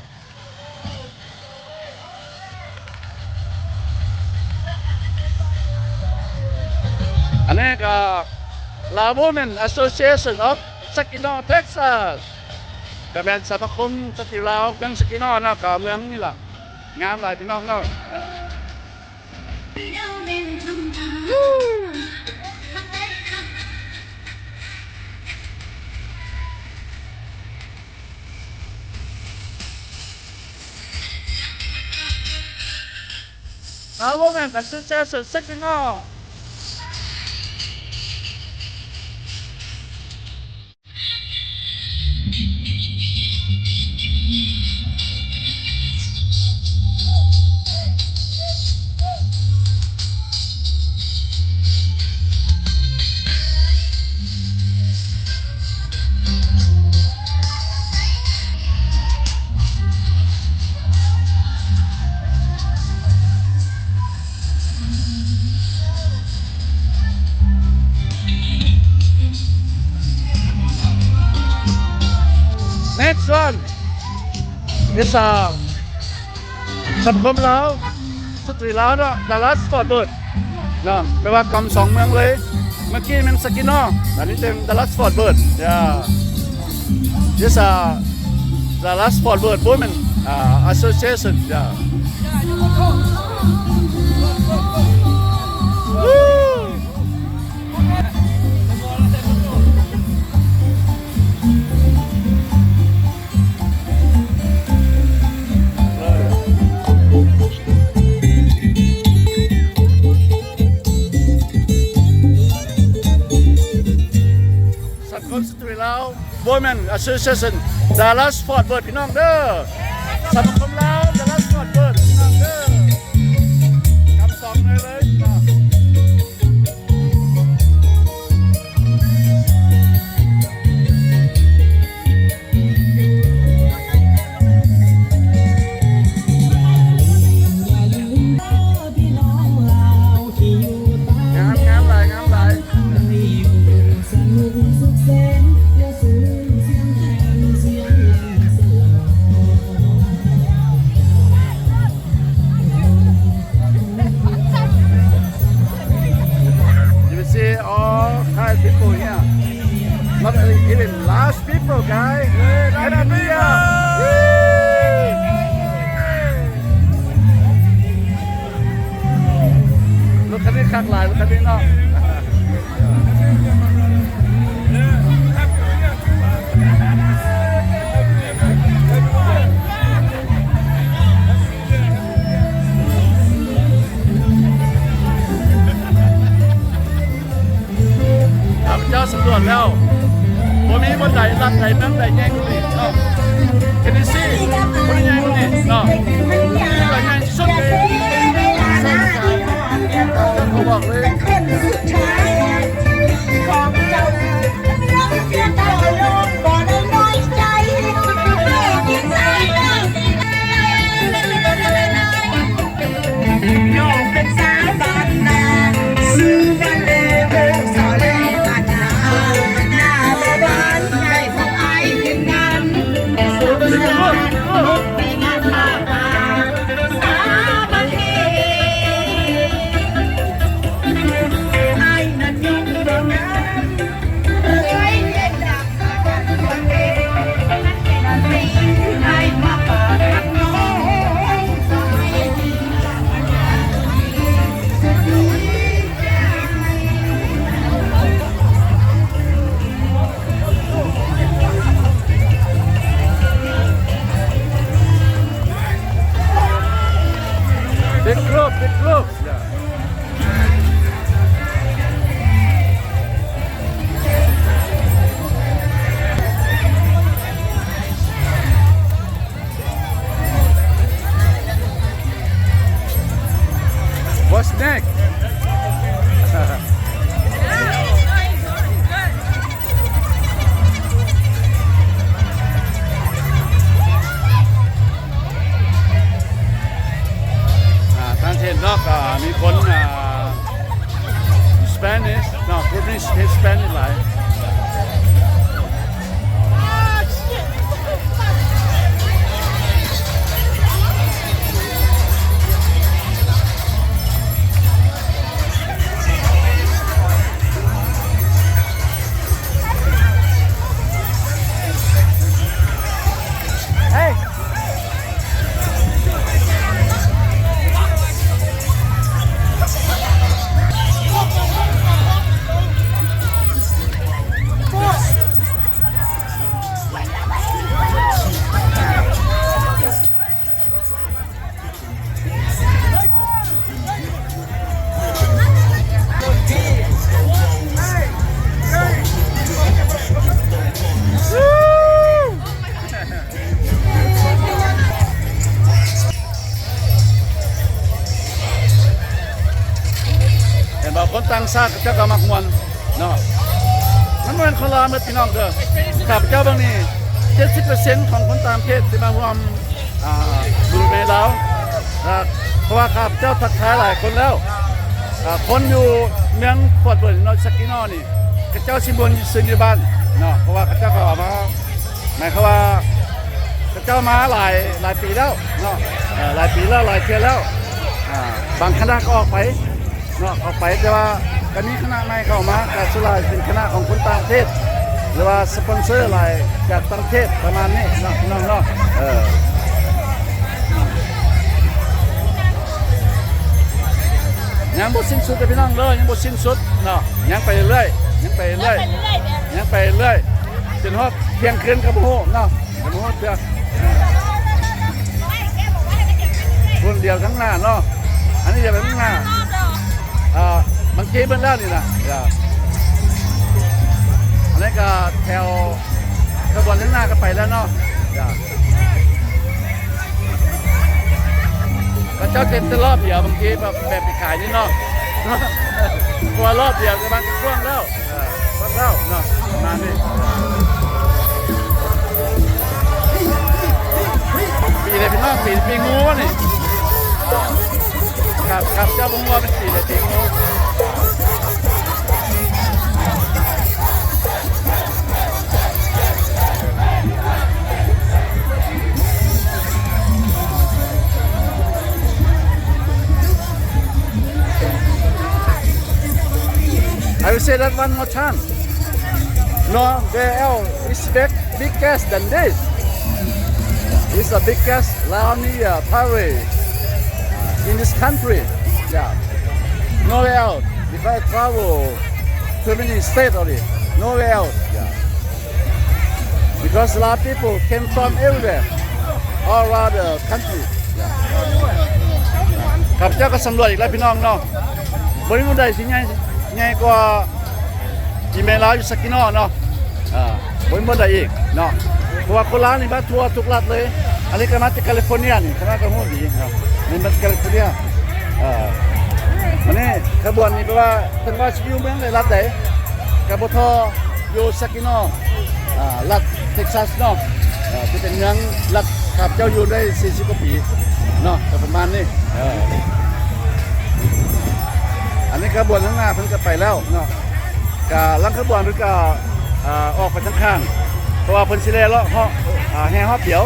ອັນນີ້ກໍ Lao Women Association of Saginaw, Texas ກໍແມ່ນສະມາຄົມສະຕຣີລາວເມືອງ Saginaw ເນາະ ກໍເມືອງນີ້ລະ ງາມຫຼາຍພີ່ນ້ອງເນາະ. Lao Women Association Saginaw. Next one is, uh, ສະມາຄົມລາວ ສະຕຣີລາວເນາະ Dallas Fort Worth ເນາະ ແປວ່າກຳສອງເມືອງເລີຍ. ເມື່ອກີ້ແມ່ນ Saginaw ອັນນີ້ເປັນ Dallas Fort Worth. Yeah. This, uh, Dallas Fort Worth Women, uh, Association. Yeah. Woo! ສະມາຄົມສະຕຣີລາວ Women Association Dallas Fort Worth ພີ່ນ້ອງເດີ. ສະມາຄົມລາວ Dallas Fort Worth ພີ່ນ້ອງເດີ. ກຳສອງເລີຍເນາະ. ງາມ ງາມຫຼາຍ ງາມຫຼາຍ. You will see all kind of people here. Not even last people, guys. Happy New Year. Look at this, ຄັກຫຼາຍ look at this ເນາະ. ຂ້າພະເຈົ້າສຳຫຼວດແລ້ວ ບໍ່ມີບ່ອນໃດລັດໃດເມືອງໃດໃຫຍ່ກວ່ານີ້ເນາະ. Tennessee ບໍ່ໄດ້ໃຫຍ່ກວ່ານີ້ເນາະ. ນີ້ລະໃຫຍ່ທີ່ສຸດໃນອາເມລິກາ ຂໍບອກເລີຍ. Big group, big group. What's next? ອ່າ ທ່ານເຫັນເນາະ ກໍມີຄົນ ອ່າ Spanish ເນາະ ຜູ້ທີ່ເຮັດ Spanish ຫຼາຍ. ຄົນຕ່າງຊາດເຂົາເຈົ້າກໍມັກມ່ວນເນາະ ມັນບໍ່ແມ່ນຄົນລາວໝົດພີ່ນ້ອງເດີ. ຂ້າພະເຈົ້າເບິ່ງນີ້ ເຈັດສິບເປີເຊັນຂອງຄົນຕ່າງປະເທດທີ່ມາຮ່ວມ ອ່າ ບຸນແມ່ລາວ ອ່າ ເພາະວ່າຂ້າພະເຈົ້າທັກທາຍຫຼາຍຄົນແລ້ວ ອ່າ ຄົນຢູ່ເມືອງຟອດເວີດເນາະ ຊາກິນໍນີ້ ເຂົາເຈົ້າຊິມ່ວນຊື່ນຢູ່ບ້ານເນາະ ເພາະວ່າເຂົາເຈົ້າກໍມາ ໝາຍຄວາມວ່າເຂົາເຈົ້າມາຫຼາຍ ຫຼາຍປີແລ້ວເນາະ ເອີ ຫຼາຍປີແລ້ວ ຫຼາຍເທື່ອແລ້ວ ອ່າ ບາງຄະນະກໍອອກໄປເນາະ ອອກໄປ ແຕ່ວ່າກໍມີຄະນະໃໝ່ເຂົ້າມາ ກໍສ່ວນຫຼາຍເປັນຄະນະຂອງຄົນຕ່າງປະເທດ ຫຼືວ່າສະປອນເຊີຫຼາຍຈາກຕ່າງປະເທດ ປະມານນີ້ເນາະ ພີ່ນ້ອງເນາະ ເອີ. ຍັງບໍ່ສິ້ນສຸດເດີພີ່ນ້ອງເດີ ຍັງບໍ່ສິ້ນສຸດເນາະ ຍັງໄປເລື້ອຍ ຍັງໄປເລື້ອຍ ຍັງໄປເລື້ອຍ ຈົນຮອດທ່ຽງຄືນກໍບໍ່ຮູ້ເນາະ ກໍບໍ່ຮູ້ເທື່ອ. ຄົນດຽວທາງໜ້າເນາະ ອັນນີ້ດຽວໄປທາງໜ້າ ອ່າ ບາງທີເບິ່ງແລ້ວນີ້ນະ ອັນນີ້ກໍແຖວ ຂະບວນທາງໜ້າກໍໄປແລ້ວເນາະ ເຂົາເຈົ້າເຮັດແຕ່ລອບດຽວ ບາງທີແບບ ແບບປີກາຍນີ້ເນາະ ເພາະວ່າລອບດຽວກໍມັນກໍກວ້າງແລ້ວ ເອີ ເບິດແລ້ວເນາະ ປະມານນີ້. ປີໃດພີ່ນ້ອງ ປີ ປີງູວະນີ້? ຄັບ ຄັບ ເຈົ້າບໍ່ຮູ້ວ່າເປັນປີໃດ ປີງູ. I will say that one more time. Nowhere else is big, biggest than this. It's the biggest Lion Year parade in this country. Yeah. Nowhere else. Because I travel too many states already. Nowhere else. Yeah. Because a lot of people came from everywhere, all around the country. ຂ້າພະເຈົ້າກໍສຳຫຼວດອີກແລ້ວພີ່ນ້ອງເນາະ ບໍ່ມີບ່ອນໃດຊິໃຫຍ່ ໃຫຍ່ກວ່າທີ່ແມ່ລາວຢູ່ຊາກິນໍເນາະ ເອີ ບໍ່ມີບ່ອນໃດອີກເນາະ ເພາະວ່າຄົນລາວນີ້ມາທົ່ວທຸກລັດເລີຍ ອັນນີ້ກໍມາແຕ່ກາລິຟໍເນຍນີ້ ຄະນະກໍຮູ້ດີເນາະ ນີ້ມາແຕ່ກາລິຟໍເນຍ ເອີ ບາດນີ້ຂະບວນນີ້ແປວ່າ ເຖິງວ່າຊິຢູ່ເມືອງໃດລັດໃດ ກໍບໍ່ທໍ່ ຢູ່ຊາກິນໍ ອ່າ ລັດເທັກຊັສເນາະ ເອີ ທີ່ເປັນເມືອງລັດ ຂ້າພະເຈົ້າຢູ່ໄດ້ສີ່ສິບກວ່າປີເນາະ ກໍປະມານນີ້ ເອີ ອັນນີ້ຂະບວນທາງໜ້າເພິ່ນກໍໄປແລ້ວເນາະ ກະຫຼັງຂະບວນເພິ່ນກໍ ອ່າ ອອກໄປທາງຂ້າງ ເພາະວ່າເພິ່ນຊິແລ່ເລາະເຫາະ ອ່າ ແຫ່ຮອບດຽວ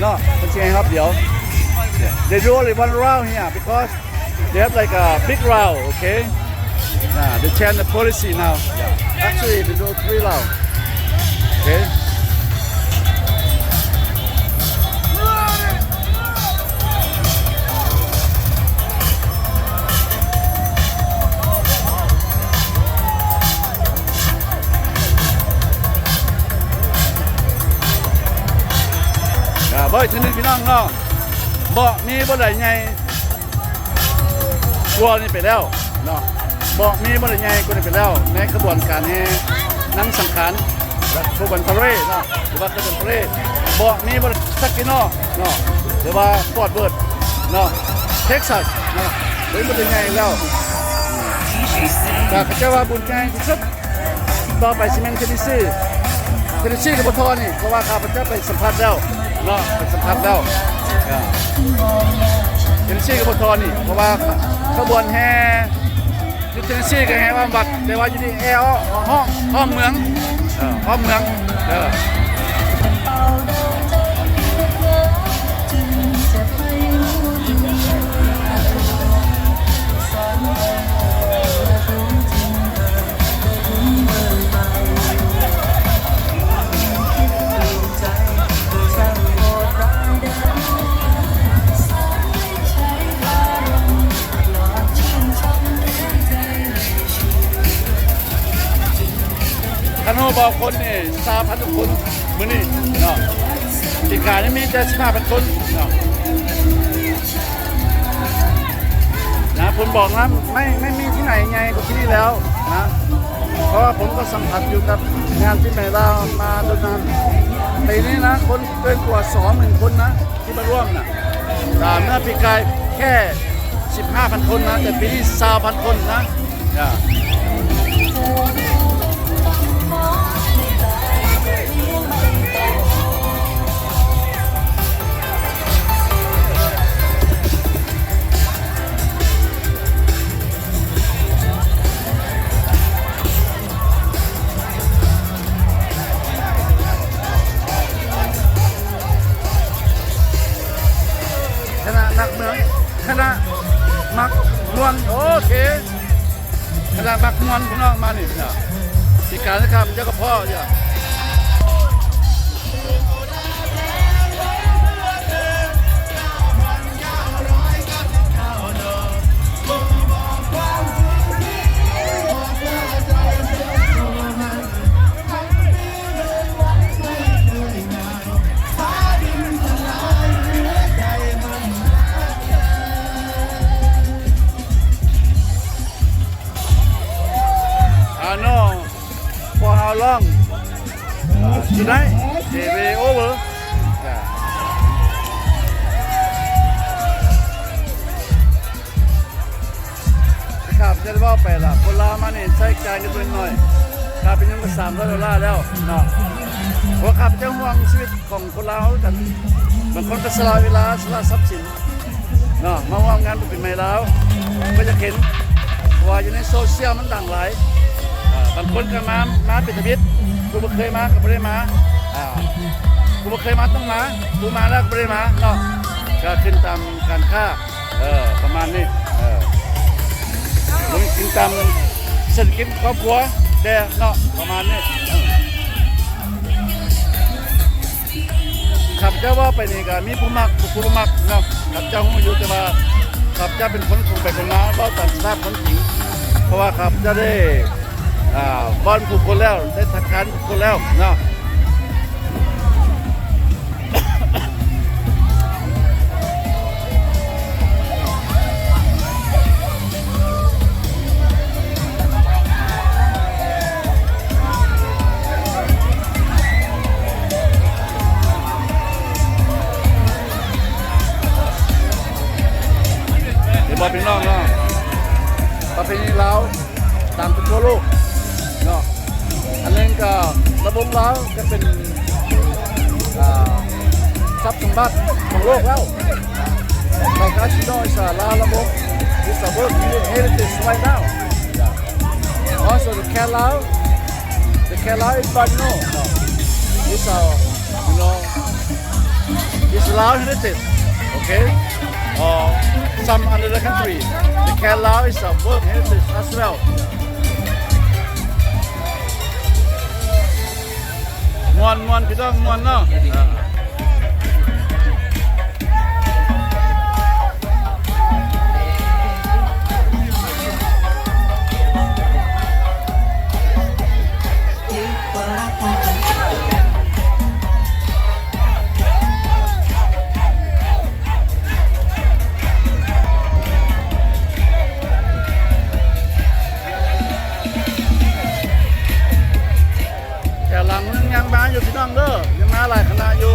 ເນາະ ເພິ່ນຊິແຫ່ຮອບດຽວ They do only one round here because They have like a big round, okay? Yeah, they change the policy now. Yeah. Actually, they do three round. Okay? ອ່າ ເບິ່ງອີກເທື່ອໜຶ່ງ ພີ່ນ້ອງເນາະ ບໍ່ມີບ່ອນໃດໃຫຍ່ ກວ່ານີ້ໄປແລ້ວເນາະ ບໍ່ມີບ່ອນໃດໃຫຍ່ກວ່ານີ້ໄປແລ້ວ ໃນຂະບວນການແຫ່ນາງສັງຂານ ແລະ ຂະບວນພາເຣດເນາະ ຫຼືວ່າຂະບວນພາເຣດ ບໍ່ມີບ່ອນໃດ ຊາກິນໍເນາະ ຫຼືວ່າຟອດເວີດເນາະ ເທັກຊັສເນາະ ເປັນບຸນໃຫຍ່ແລ້ວ ແຕ່ເຂົາເຈົ້າວ່າບຸນໃຫຍ່ທີ່ສຸດ ຕໍ່ໄປຊິແມ່ນເທນເນຊີ ເທນເນຊີກໍບໍ່ທໍ່ນີ້ ເພາະວ່າຂ້າພະເຈົ້າໄປສຳຜັດແລ້ວເນາະ ໄປສຳຜັດແລ້ວ ເທນເນຊີກໍບໍ່ທໍ່ນີ້ ເພາະວ່າຂະບວນແຫ່ຢູ່ເທນເນຊີກໍແຫ່ອ້ອມວັດ ແຕ່ວ່າຢູ່ນີ້ແຫ່ອ້ອມ ອ້ອມເມືອງ ເອີ ອ້ອມເມືອງ ເອີ. ຄັນຮູ້ບໍ່ ຄົນນີ້ຊາວພັນກວ່າຄົນມື້ນີ້ເນາະ ປີກາຍຍັງມີແຕ່ສິບຫ້າພັນຄົນເນາະ ນະ ຜົມບອກນະ ໄມ່ ໄມ່ມີທີ່ໄຫນໃຫຍ່ກວ່າທີ່ນີ້ແລ້ວນະ ເພາະວ່າຜົມກໍສຳຜັດຢູ່ກັບງານປີໃໝ່ລາວມາດົນນານ ປີນີ້ນະ ຄົນເກີນກວ່າສອງໝື່ນຄົນນະ ທີ່ມາຮ່ວມນະ ແຕ່ເມື່ອປີກາຍແຄ່ສິບຫ້າພັນຄົນນະ ແຕ່ປີນີ້ຊາວພັນຄົນນະ ຈ້າ ຄະນະນັກເມືອງ ຄະນະມັກມ່ວນ ໂອເຄ ຄະນະມັກມ່ວນ ພີ່ນ້ອງມານີ້ເນາະ ທີ່ການນະຄຳເຈົ້າກະເພາະຢູ່. ອາໂນ for how long? ອາ tonight? They way over. ຂ້າພະເຈົ້າໄດ້ເວົ້າໄປລະ ຄົນລາວມານີ້ໃຊ້ຈ່າຍເງິນເປັນໜ້ອຍ ຄ່າໄປຫຍັງກໍສາມຮ້ອຍໂດລາແລ້ວເນາະ ເພາະຂ້າພະເຈົ້າຫ່ວງຊີວິດຂອງຄົນລາວຄືກັນ ບາງຄົນກໍສະຫຼະເວລາ ສະຫຼະຊັບສິນເນາະ ມາຮ່ວມງານບຸນປີໃໝ່ລາວ ເພື່ອຢາກເຫັນ ເພາະວ່າຢູ່ໃນໂຊຊຽວມັນດັງຫຼາຍ ເອີ ບາງຄົນກໍມາ ມາເປັນທຳອິດ ຜູ້ບໍ່ເຄີຍມາກໍບໍ່ໄດ້ມາ ອ່າ ຜູ້ບໍ່ເຄີຍມາຕ້ອງມາ ຜູ້ມາແລ້ວກໍບໍ່ໄດ້ມາເນາະ ກໍຂຶ້ນຕາມການຄ້າ ເອີ ປະມານນີ້ ເອີ ລົງກິນຕາມເສດຖະກິດຄອບຄົວແດ່ເນາະ ປະມານນີ້ ເອີ ຂ້າພະເຈົ້າເວົ້າໄປນີ້ກໍມີຜູ້ມັກ ຜູ້ບໍ່ມັກເນາະ ຂ້າພະເຈົ້າຮູ້ຢູ່ ແຕ່ວ່າຂ້າພະເຈົ້າເປັນຄົນກົງໄປກົງມາ ເວົ້າຕາມສະພາບຄວາມຈິງ ເພາະວ່າຂ້າພະເຈົ້າໄດ້ ອ່າ ບອນຜູ້ຄົນແລ້ວ ໄດ້ທັກທາຍຜູ້ຄົນແລ້ວເນາະ. ເຫັນບໍ່ພີ່ນ້ອງເນາະ ປະເພນີລາວ ຕາມທົ່ວໂລກເນາະ ອັນໜຶ່ງກໍລະບົງລາວກໍເປັນ ອ່າ ຊັບສົມບັດຂອງໂລກແລ້ວ Like as you know, it's a Lao Labong, it's a World Heritage right now. Also the Khet Lao, the Khet Lao is Borneo, no, it's a, you know, it's Lao heritage, okay? Or some another country, the Khet Lao is a World Heritage as well. ມ່ວນ ມ່ວນ ພີ່ນ້ອງ ມ່ວນເນາະ. ແຖວຫຼັງຍັງມາຢູ່ພີ່ນ້ອງເດີ ຍັງມາຫຼາຍຄະນະຢູ່.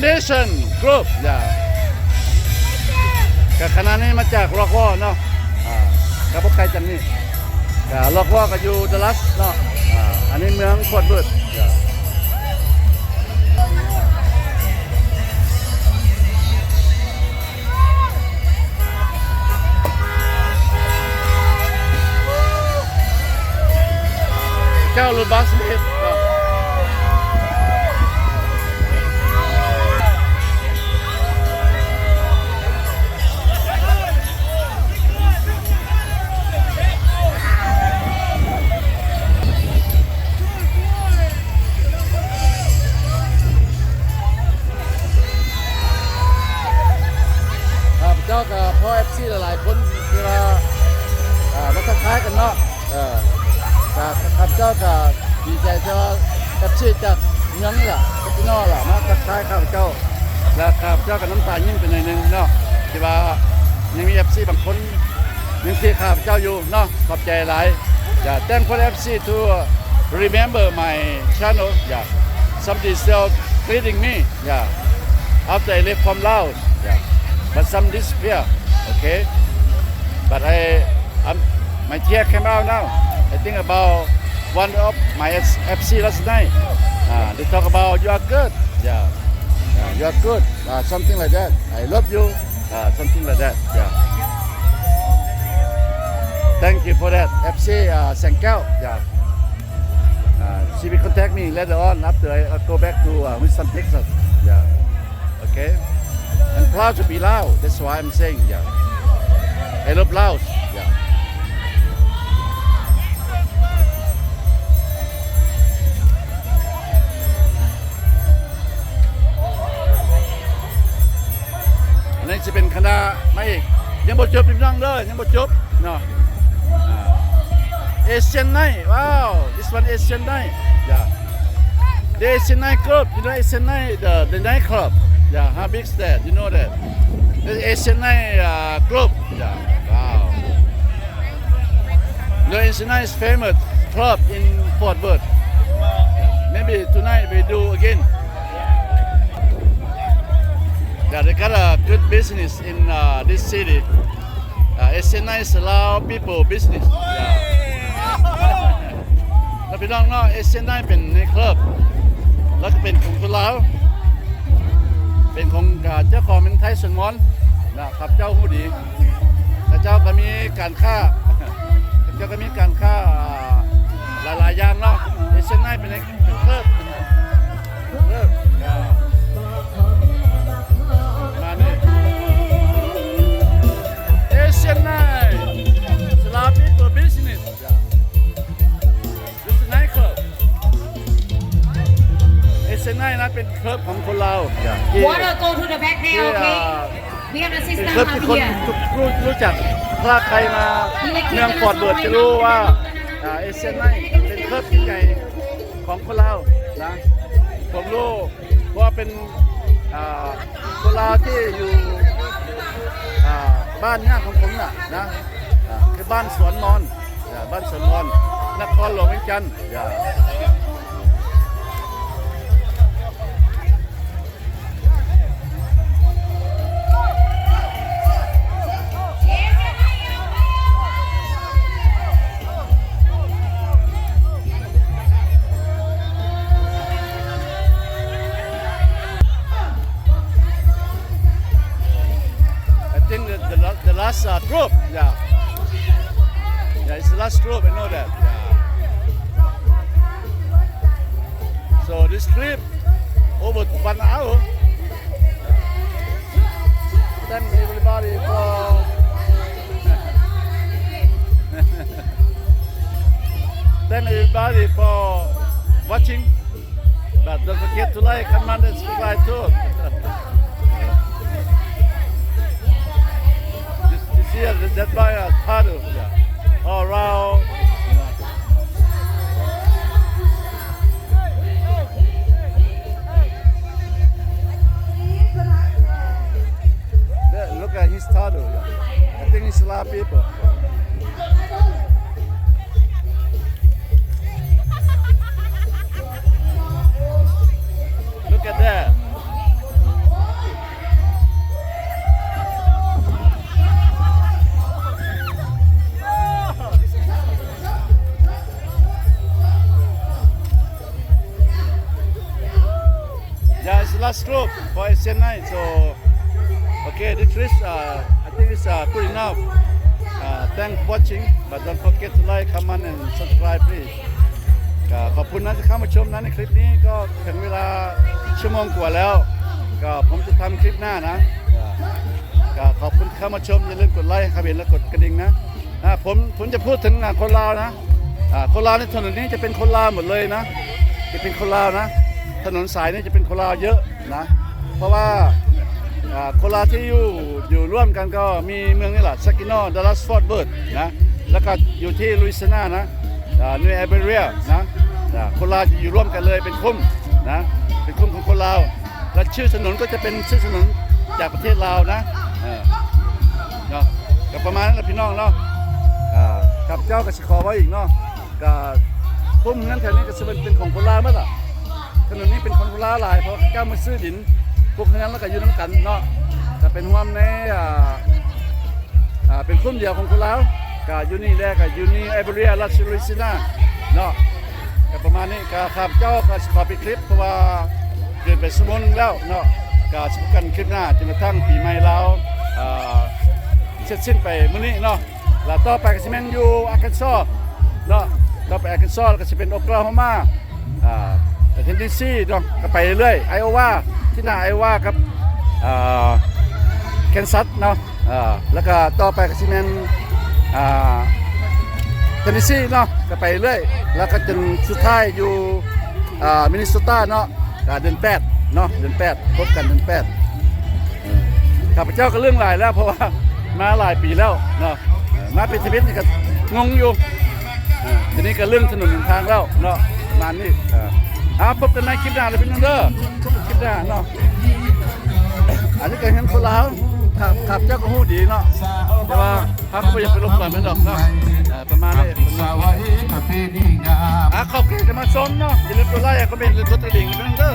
Foundation Group ຢ່າ ກະຄະນະນີ້ມາຈາກ Rockwall ເນາະ ອ່າ ກະບໍ່ໄກຈາກນີ້ ກະ Rockwall ກະຢູ່ Dallas ເນາະ ອ່າ ອັນນີ້ເມືອງ Fort Worth ຢ່າ. ເຈົ້າລົດບັສເຮັດ ຂ້າພະເຈົ້າກະພໍ້ເອັຟຊີຫຼາຍໆຄົນທີ່ວ່າ ອ່າ ມາທັກທາຍກັນເນາະ ເອີ ກະຂ້າພະເຈົ້າກະດີໃຈທີ່ວ່າເອັຟຊີຈາກເມືອງນີ້ລະ ຈາກພີ່ນ້ອງລະ ມາທັກທາຍຂ້າພະເຈົ້າ ແລະ ຂ້າພະເຈົ້າກະນ້ຳຕາຍິ້ມໄປໜ້ອຍໜຶ່ງເນາະ ທີ່ວ່າຍັງມີເອັຟຊີບາງຄົນຍັງເຊຍຂ້າພະເຈົ້າຢູ່ເນາະ ຂອບໃຈຫຼາຍ. Yeah, thank for the FC to remember my channel. Yeah, somebody still greeting me. Yeah, after I left from Laos. Yeah, but some disappear. Okay, but I, I'm, my tear came out now. I think about one of my FC last night. Uh, they talk about you are good. Yeah, yeah, you are good. Uh, something like that. I love you. Uh, something like that. Yeah. Thank you for that. FC, uh, Sangkal. Yeah. Uh, she will contact me later on after I, I go back to, uh, Houston, Texas. Yeah. Okay. I'm proud to be Lao. That's why I'm saying, yeah. I love Laos. Yeah. ອັນນີ້ຈະເປັນຄະນະມາອີກ ຍັງບໍ່ຈົບພີ່ນ້ອງເດີ ຍັງບໍ່ຈົບເນາະ ອ່າ Asian Night. Wow, this one Asian Night. Yeah. The Asian Night Club, you know Asian Night, the, the nightclub. Yeah, how big is that? You know that? The Asian Night, uh, Club. Yeah. Wow. No, it's a nice famous club in Fort Worth. Maybe tonight we do again. Yeah, they got a good business in, uh, this city. Uh, it's a nice Lao people business. Yeah. ແລ້ວພີ່ນ້ອງເນາະ Asian Night ເປັນ night club ແລ້ວກະເປັນຂອງຄົນລາວ ເປັນຂອງ ເຈົ້າຂອງເປັນໄທສວນມອນນະ ຂ້າພະເຈົ້າຮູ້ດີ ເຂົາເຈົ້າກະມີການຄ້າ ເຂົາເຈົ້າກະມີການຄ້າ ອ່າ ຫຼາຍໆຢ່າງເນາະ Asian Night ເປັນ ເປັນເລີກ ເລີກ ມານີ້ Asian Night Lao people business. This is nightclub. Asian Night ນະ ເປັນເລີບຂອງຄົນລາວ Yeah. Water go to the back there, okay? We have the ເປັນ system ເລີບທີ່ up ຄົນ here. ທຸກ ຮູ້ ຮູ້ຈັກ ຖ້າໃຜມາເມືອງ Fort Worth ຈະຮູ້ວ່າ ອ່າ Asian Night ເປັນເລີບທີ່ໃຫຍ່ຂອງຄົນລາວນະ ຜົມຮູ້ ເພາະວ່າເປັນ ອ່າ ຄົນລາວທີ່ຢູ່ ອ່າ ບ້ານຍາຂອງຜົມນະ ນະ ອ່າ ຄືບ້ານສວນມອນ ອ່າ ບ້ານສວນມອນ ນະຄອນຫຼວງວຽງຈັນ ຢ່າ. I think the, the, la- the last, uh, group, yeah. Yeah, it's the last group, I know that. Yeah. So this trip, over one hour. Thank everybody for, thank everybody for watching. But don't forget to like, comment, and subscribe too. This, this year, that, that by, uh, Tadu, yeah. All around. There, look at his Tadu, yeah. I think it's a lot of people. Look at that. Chennai. So, okay, this is, uh, I think it's, uh, good enough. Uh, thanks for watching, but don't forget to like, comment and subscribe, please. ກໍຂອບຄຸນນະທີ່ເຂົ້າມາຊົມນະ ໃນຄລິບນີ້ກໍເຖິງເວລາຊົ່ວໂມງກວ່າແລ້ວ ກໍຜົມຈະທຳຄລິບໜ້ານະ ກໍຂອບຄຸນທີ່ເຂົ້າມາຊົມ ຢ່າລືມກົດໄລ ຖ້າເຫັນແລ້ວກົດກະດິ່ງນະ. ອ່າ ຜົມ ຜົມຈະພູດເຖິງ ອ່າ ຄົນລາວນະ ອ່າ ຄົນລາວໃນຖະໜົນນີ້ຈະເປັນຄົນລາວໝົດເລີຍນະ ຈະເປັນຄົນລາວນະ ຖະໜົນສາຍນີ້ຈະເປັນຄົນລາວເຍອະນະ ເພາະວ່າ ອ່າ ຄົນລາວທີ່ຢູ່ ຢູ່ຮ່ວມກັນກໍມີເມືອງນີ້ລະ Saginaw, Dallas Fort Worth ນະ ແລ້ວກໍຢູ່ທີ່ Louisiana ນະ ອ່າ New Iberia ນະ ອ່າ ຄົນລາວຈະຢູ່ຮ່ວມກັນເລີຍເປັນກຸ່ມນະ ເປັນກຸ່ມຂອງຄົນລາວ ແລະ ຊື່ຖະໜົນກໍຈະເປັນຊື່ຖະໜົນຈາກປະເທດລາວນະ ເອີ ເນາະ ກໍປະມານນັ້ນລະພີ່ນ້ອງເນາະ ອ່າ ຂ້າພະເຈົ້າກໍຊິຂໍເວົ້າອີກເນາະ ກໍຄຸ້ມເຮືອນແຖວນີ້ກໍຊິເປັນ ເປັນຂອງຄົນລາວໝົດລະ ຖະໜົນນີ້ເປັນຂອງຄົນລາວຫຼາຍ ເພາະເຂົາເຈົ້າມາຊື້ດິນປູກເຮືອນ ແລ້ວກໍຢູ່ນຳກັນເນາະ ກໍເປັນຮ່ວມໃນ ອ່າ ອ່າ ເປັນກຸ່ມດຽວຂອງຄົນລາວ ກະຢູ່ນີ້ແຫຼະ ກະຢູ່ New Iberia ລັດ Louisiana ເນາະ ກະປະມານນີ້ ກະຂ້າພະເຈົ້າກະຊິຂໍປິດຄລິບ ເພາະວ່າເກີນໄປຊົ່ວໂມງໜຶ່ງແລ້ວເນາະ ກະຊິພົບກັນຄລິບໜ້າ ຈົນກະທັ້ງປີໃໝ່ລາວ ອ່າ ເສັດສິ້ນໄປມື້ນີ້ເນາະ ລະຕໍ່ໄປກະຊິແມ່ນຢູ່ Arkansas ເນາະ ຕໍ່ໄປ Arkansas ລະກະຊິເປັນ Oklahoma ອ່າ Tennessee ເນາະ ກະໄປເລື້ອຍ Iowa ທີ່ໜ້າ Iowa ກັບ ອ່າ Kansas ເນາະ ອ່າ ແລ້ວກໍຕໍ່ໄປກໍຊິແມ່ນ ອ່າ Tennessee ເນາະ ກໍໄປເລື້ອຍ ແລ້ວກໍຈົນສຸດທ້າຍຢູ່ ອ່າ Minnesota ເນາະ ກໍເດືອນແປດເນາະ ເດືອນແປດ ພົບກັນເດືອນແປດ ເອີ ຂ້າພະເຈົ້າກໍເລື່ອງຫຼາຍແລ້ວ ເພາະວ່າມາຫຼາຍປີແລ້ວເນາະ ເອີ ມາເປັນຊີວິດນີ້ກໍງົງຢູ່ ເອີ ທີນີ້ກໍເລື່ອງຖະໜົນຫົນທາງແລ້ວເນາະ ປະມານນີ້ ເອີ ເອົາ ພົບກັນໃໝ່ຄລິບໜ້າເດີພີ່ນ້ອງເດີ ຄລິບໜ້າເນາະ ອັນນີ້ກໍເຮືອນຄົນລາວ ຂ້າ ຂ້າພະເຈົ້າກໍຮູ້ດີເນາະ ແຕ່ວ່າເຮົາກໍບໍ່ຢາກໄປລົບກວນເພິ່ນດອກເນາະ ເອີ ປະມານນີ້ ອ່າ ຂອບໃຈທີ່ມາຊົມເນາະ ຢ່າລືມກົດໄລ ກົດແຊ ກົດກະດິ່ງໃຫ້ເພິ່ນເດີ ເ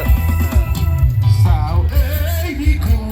ອີ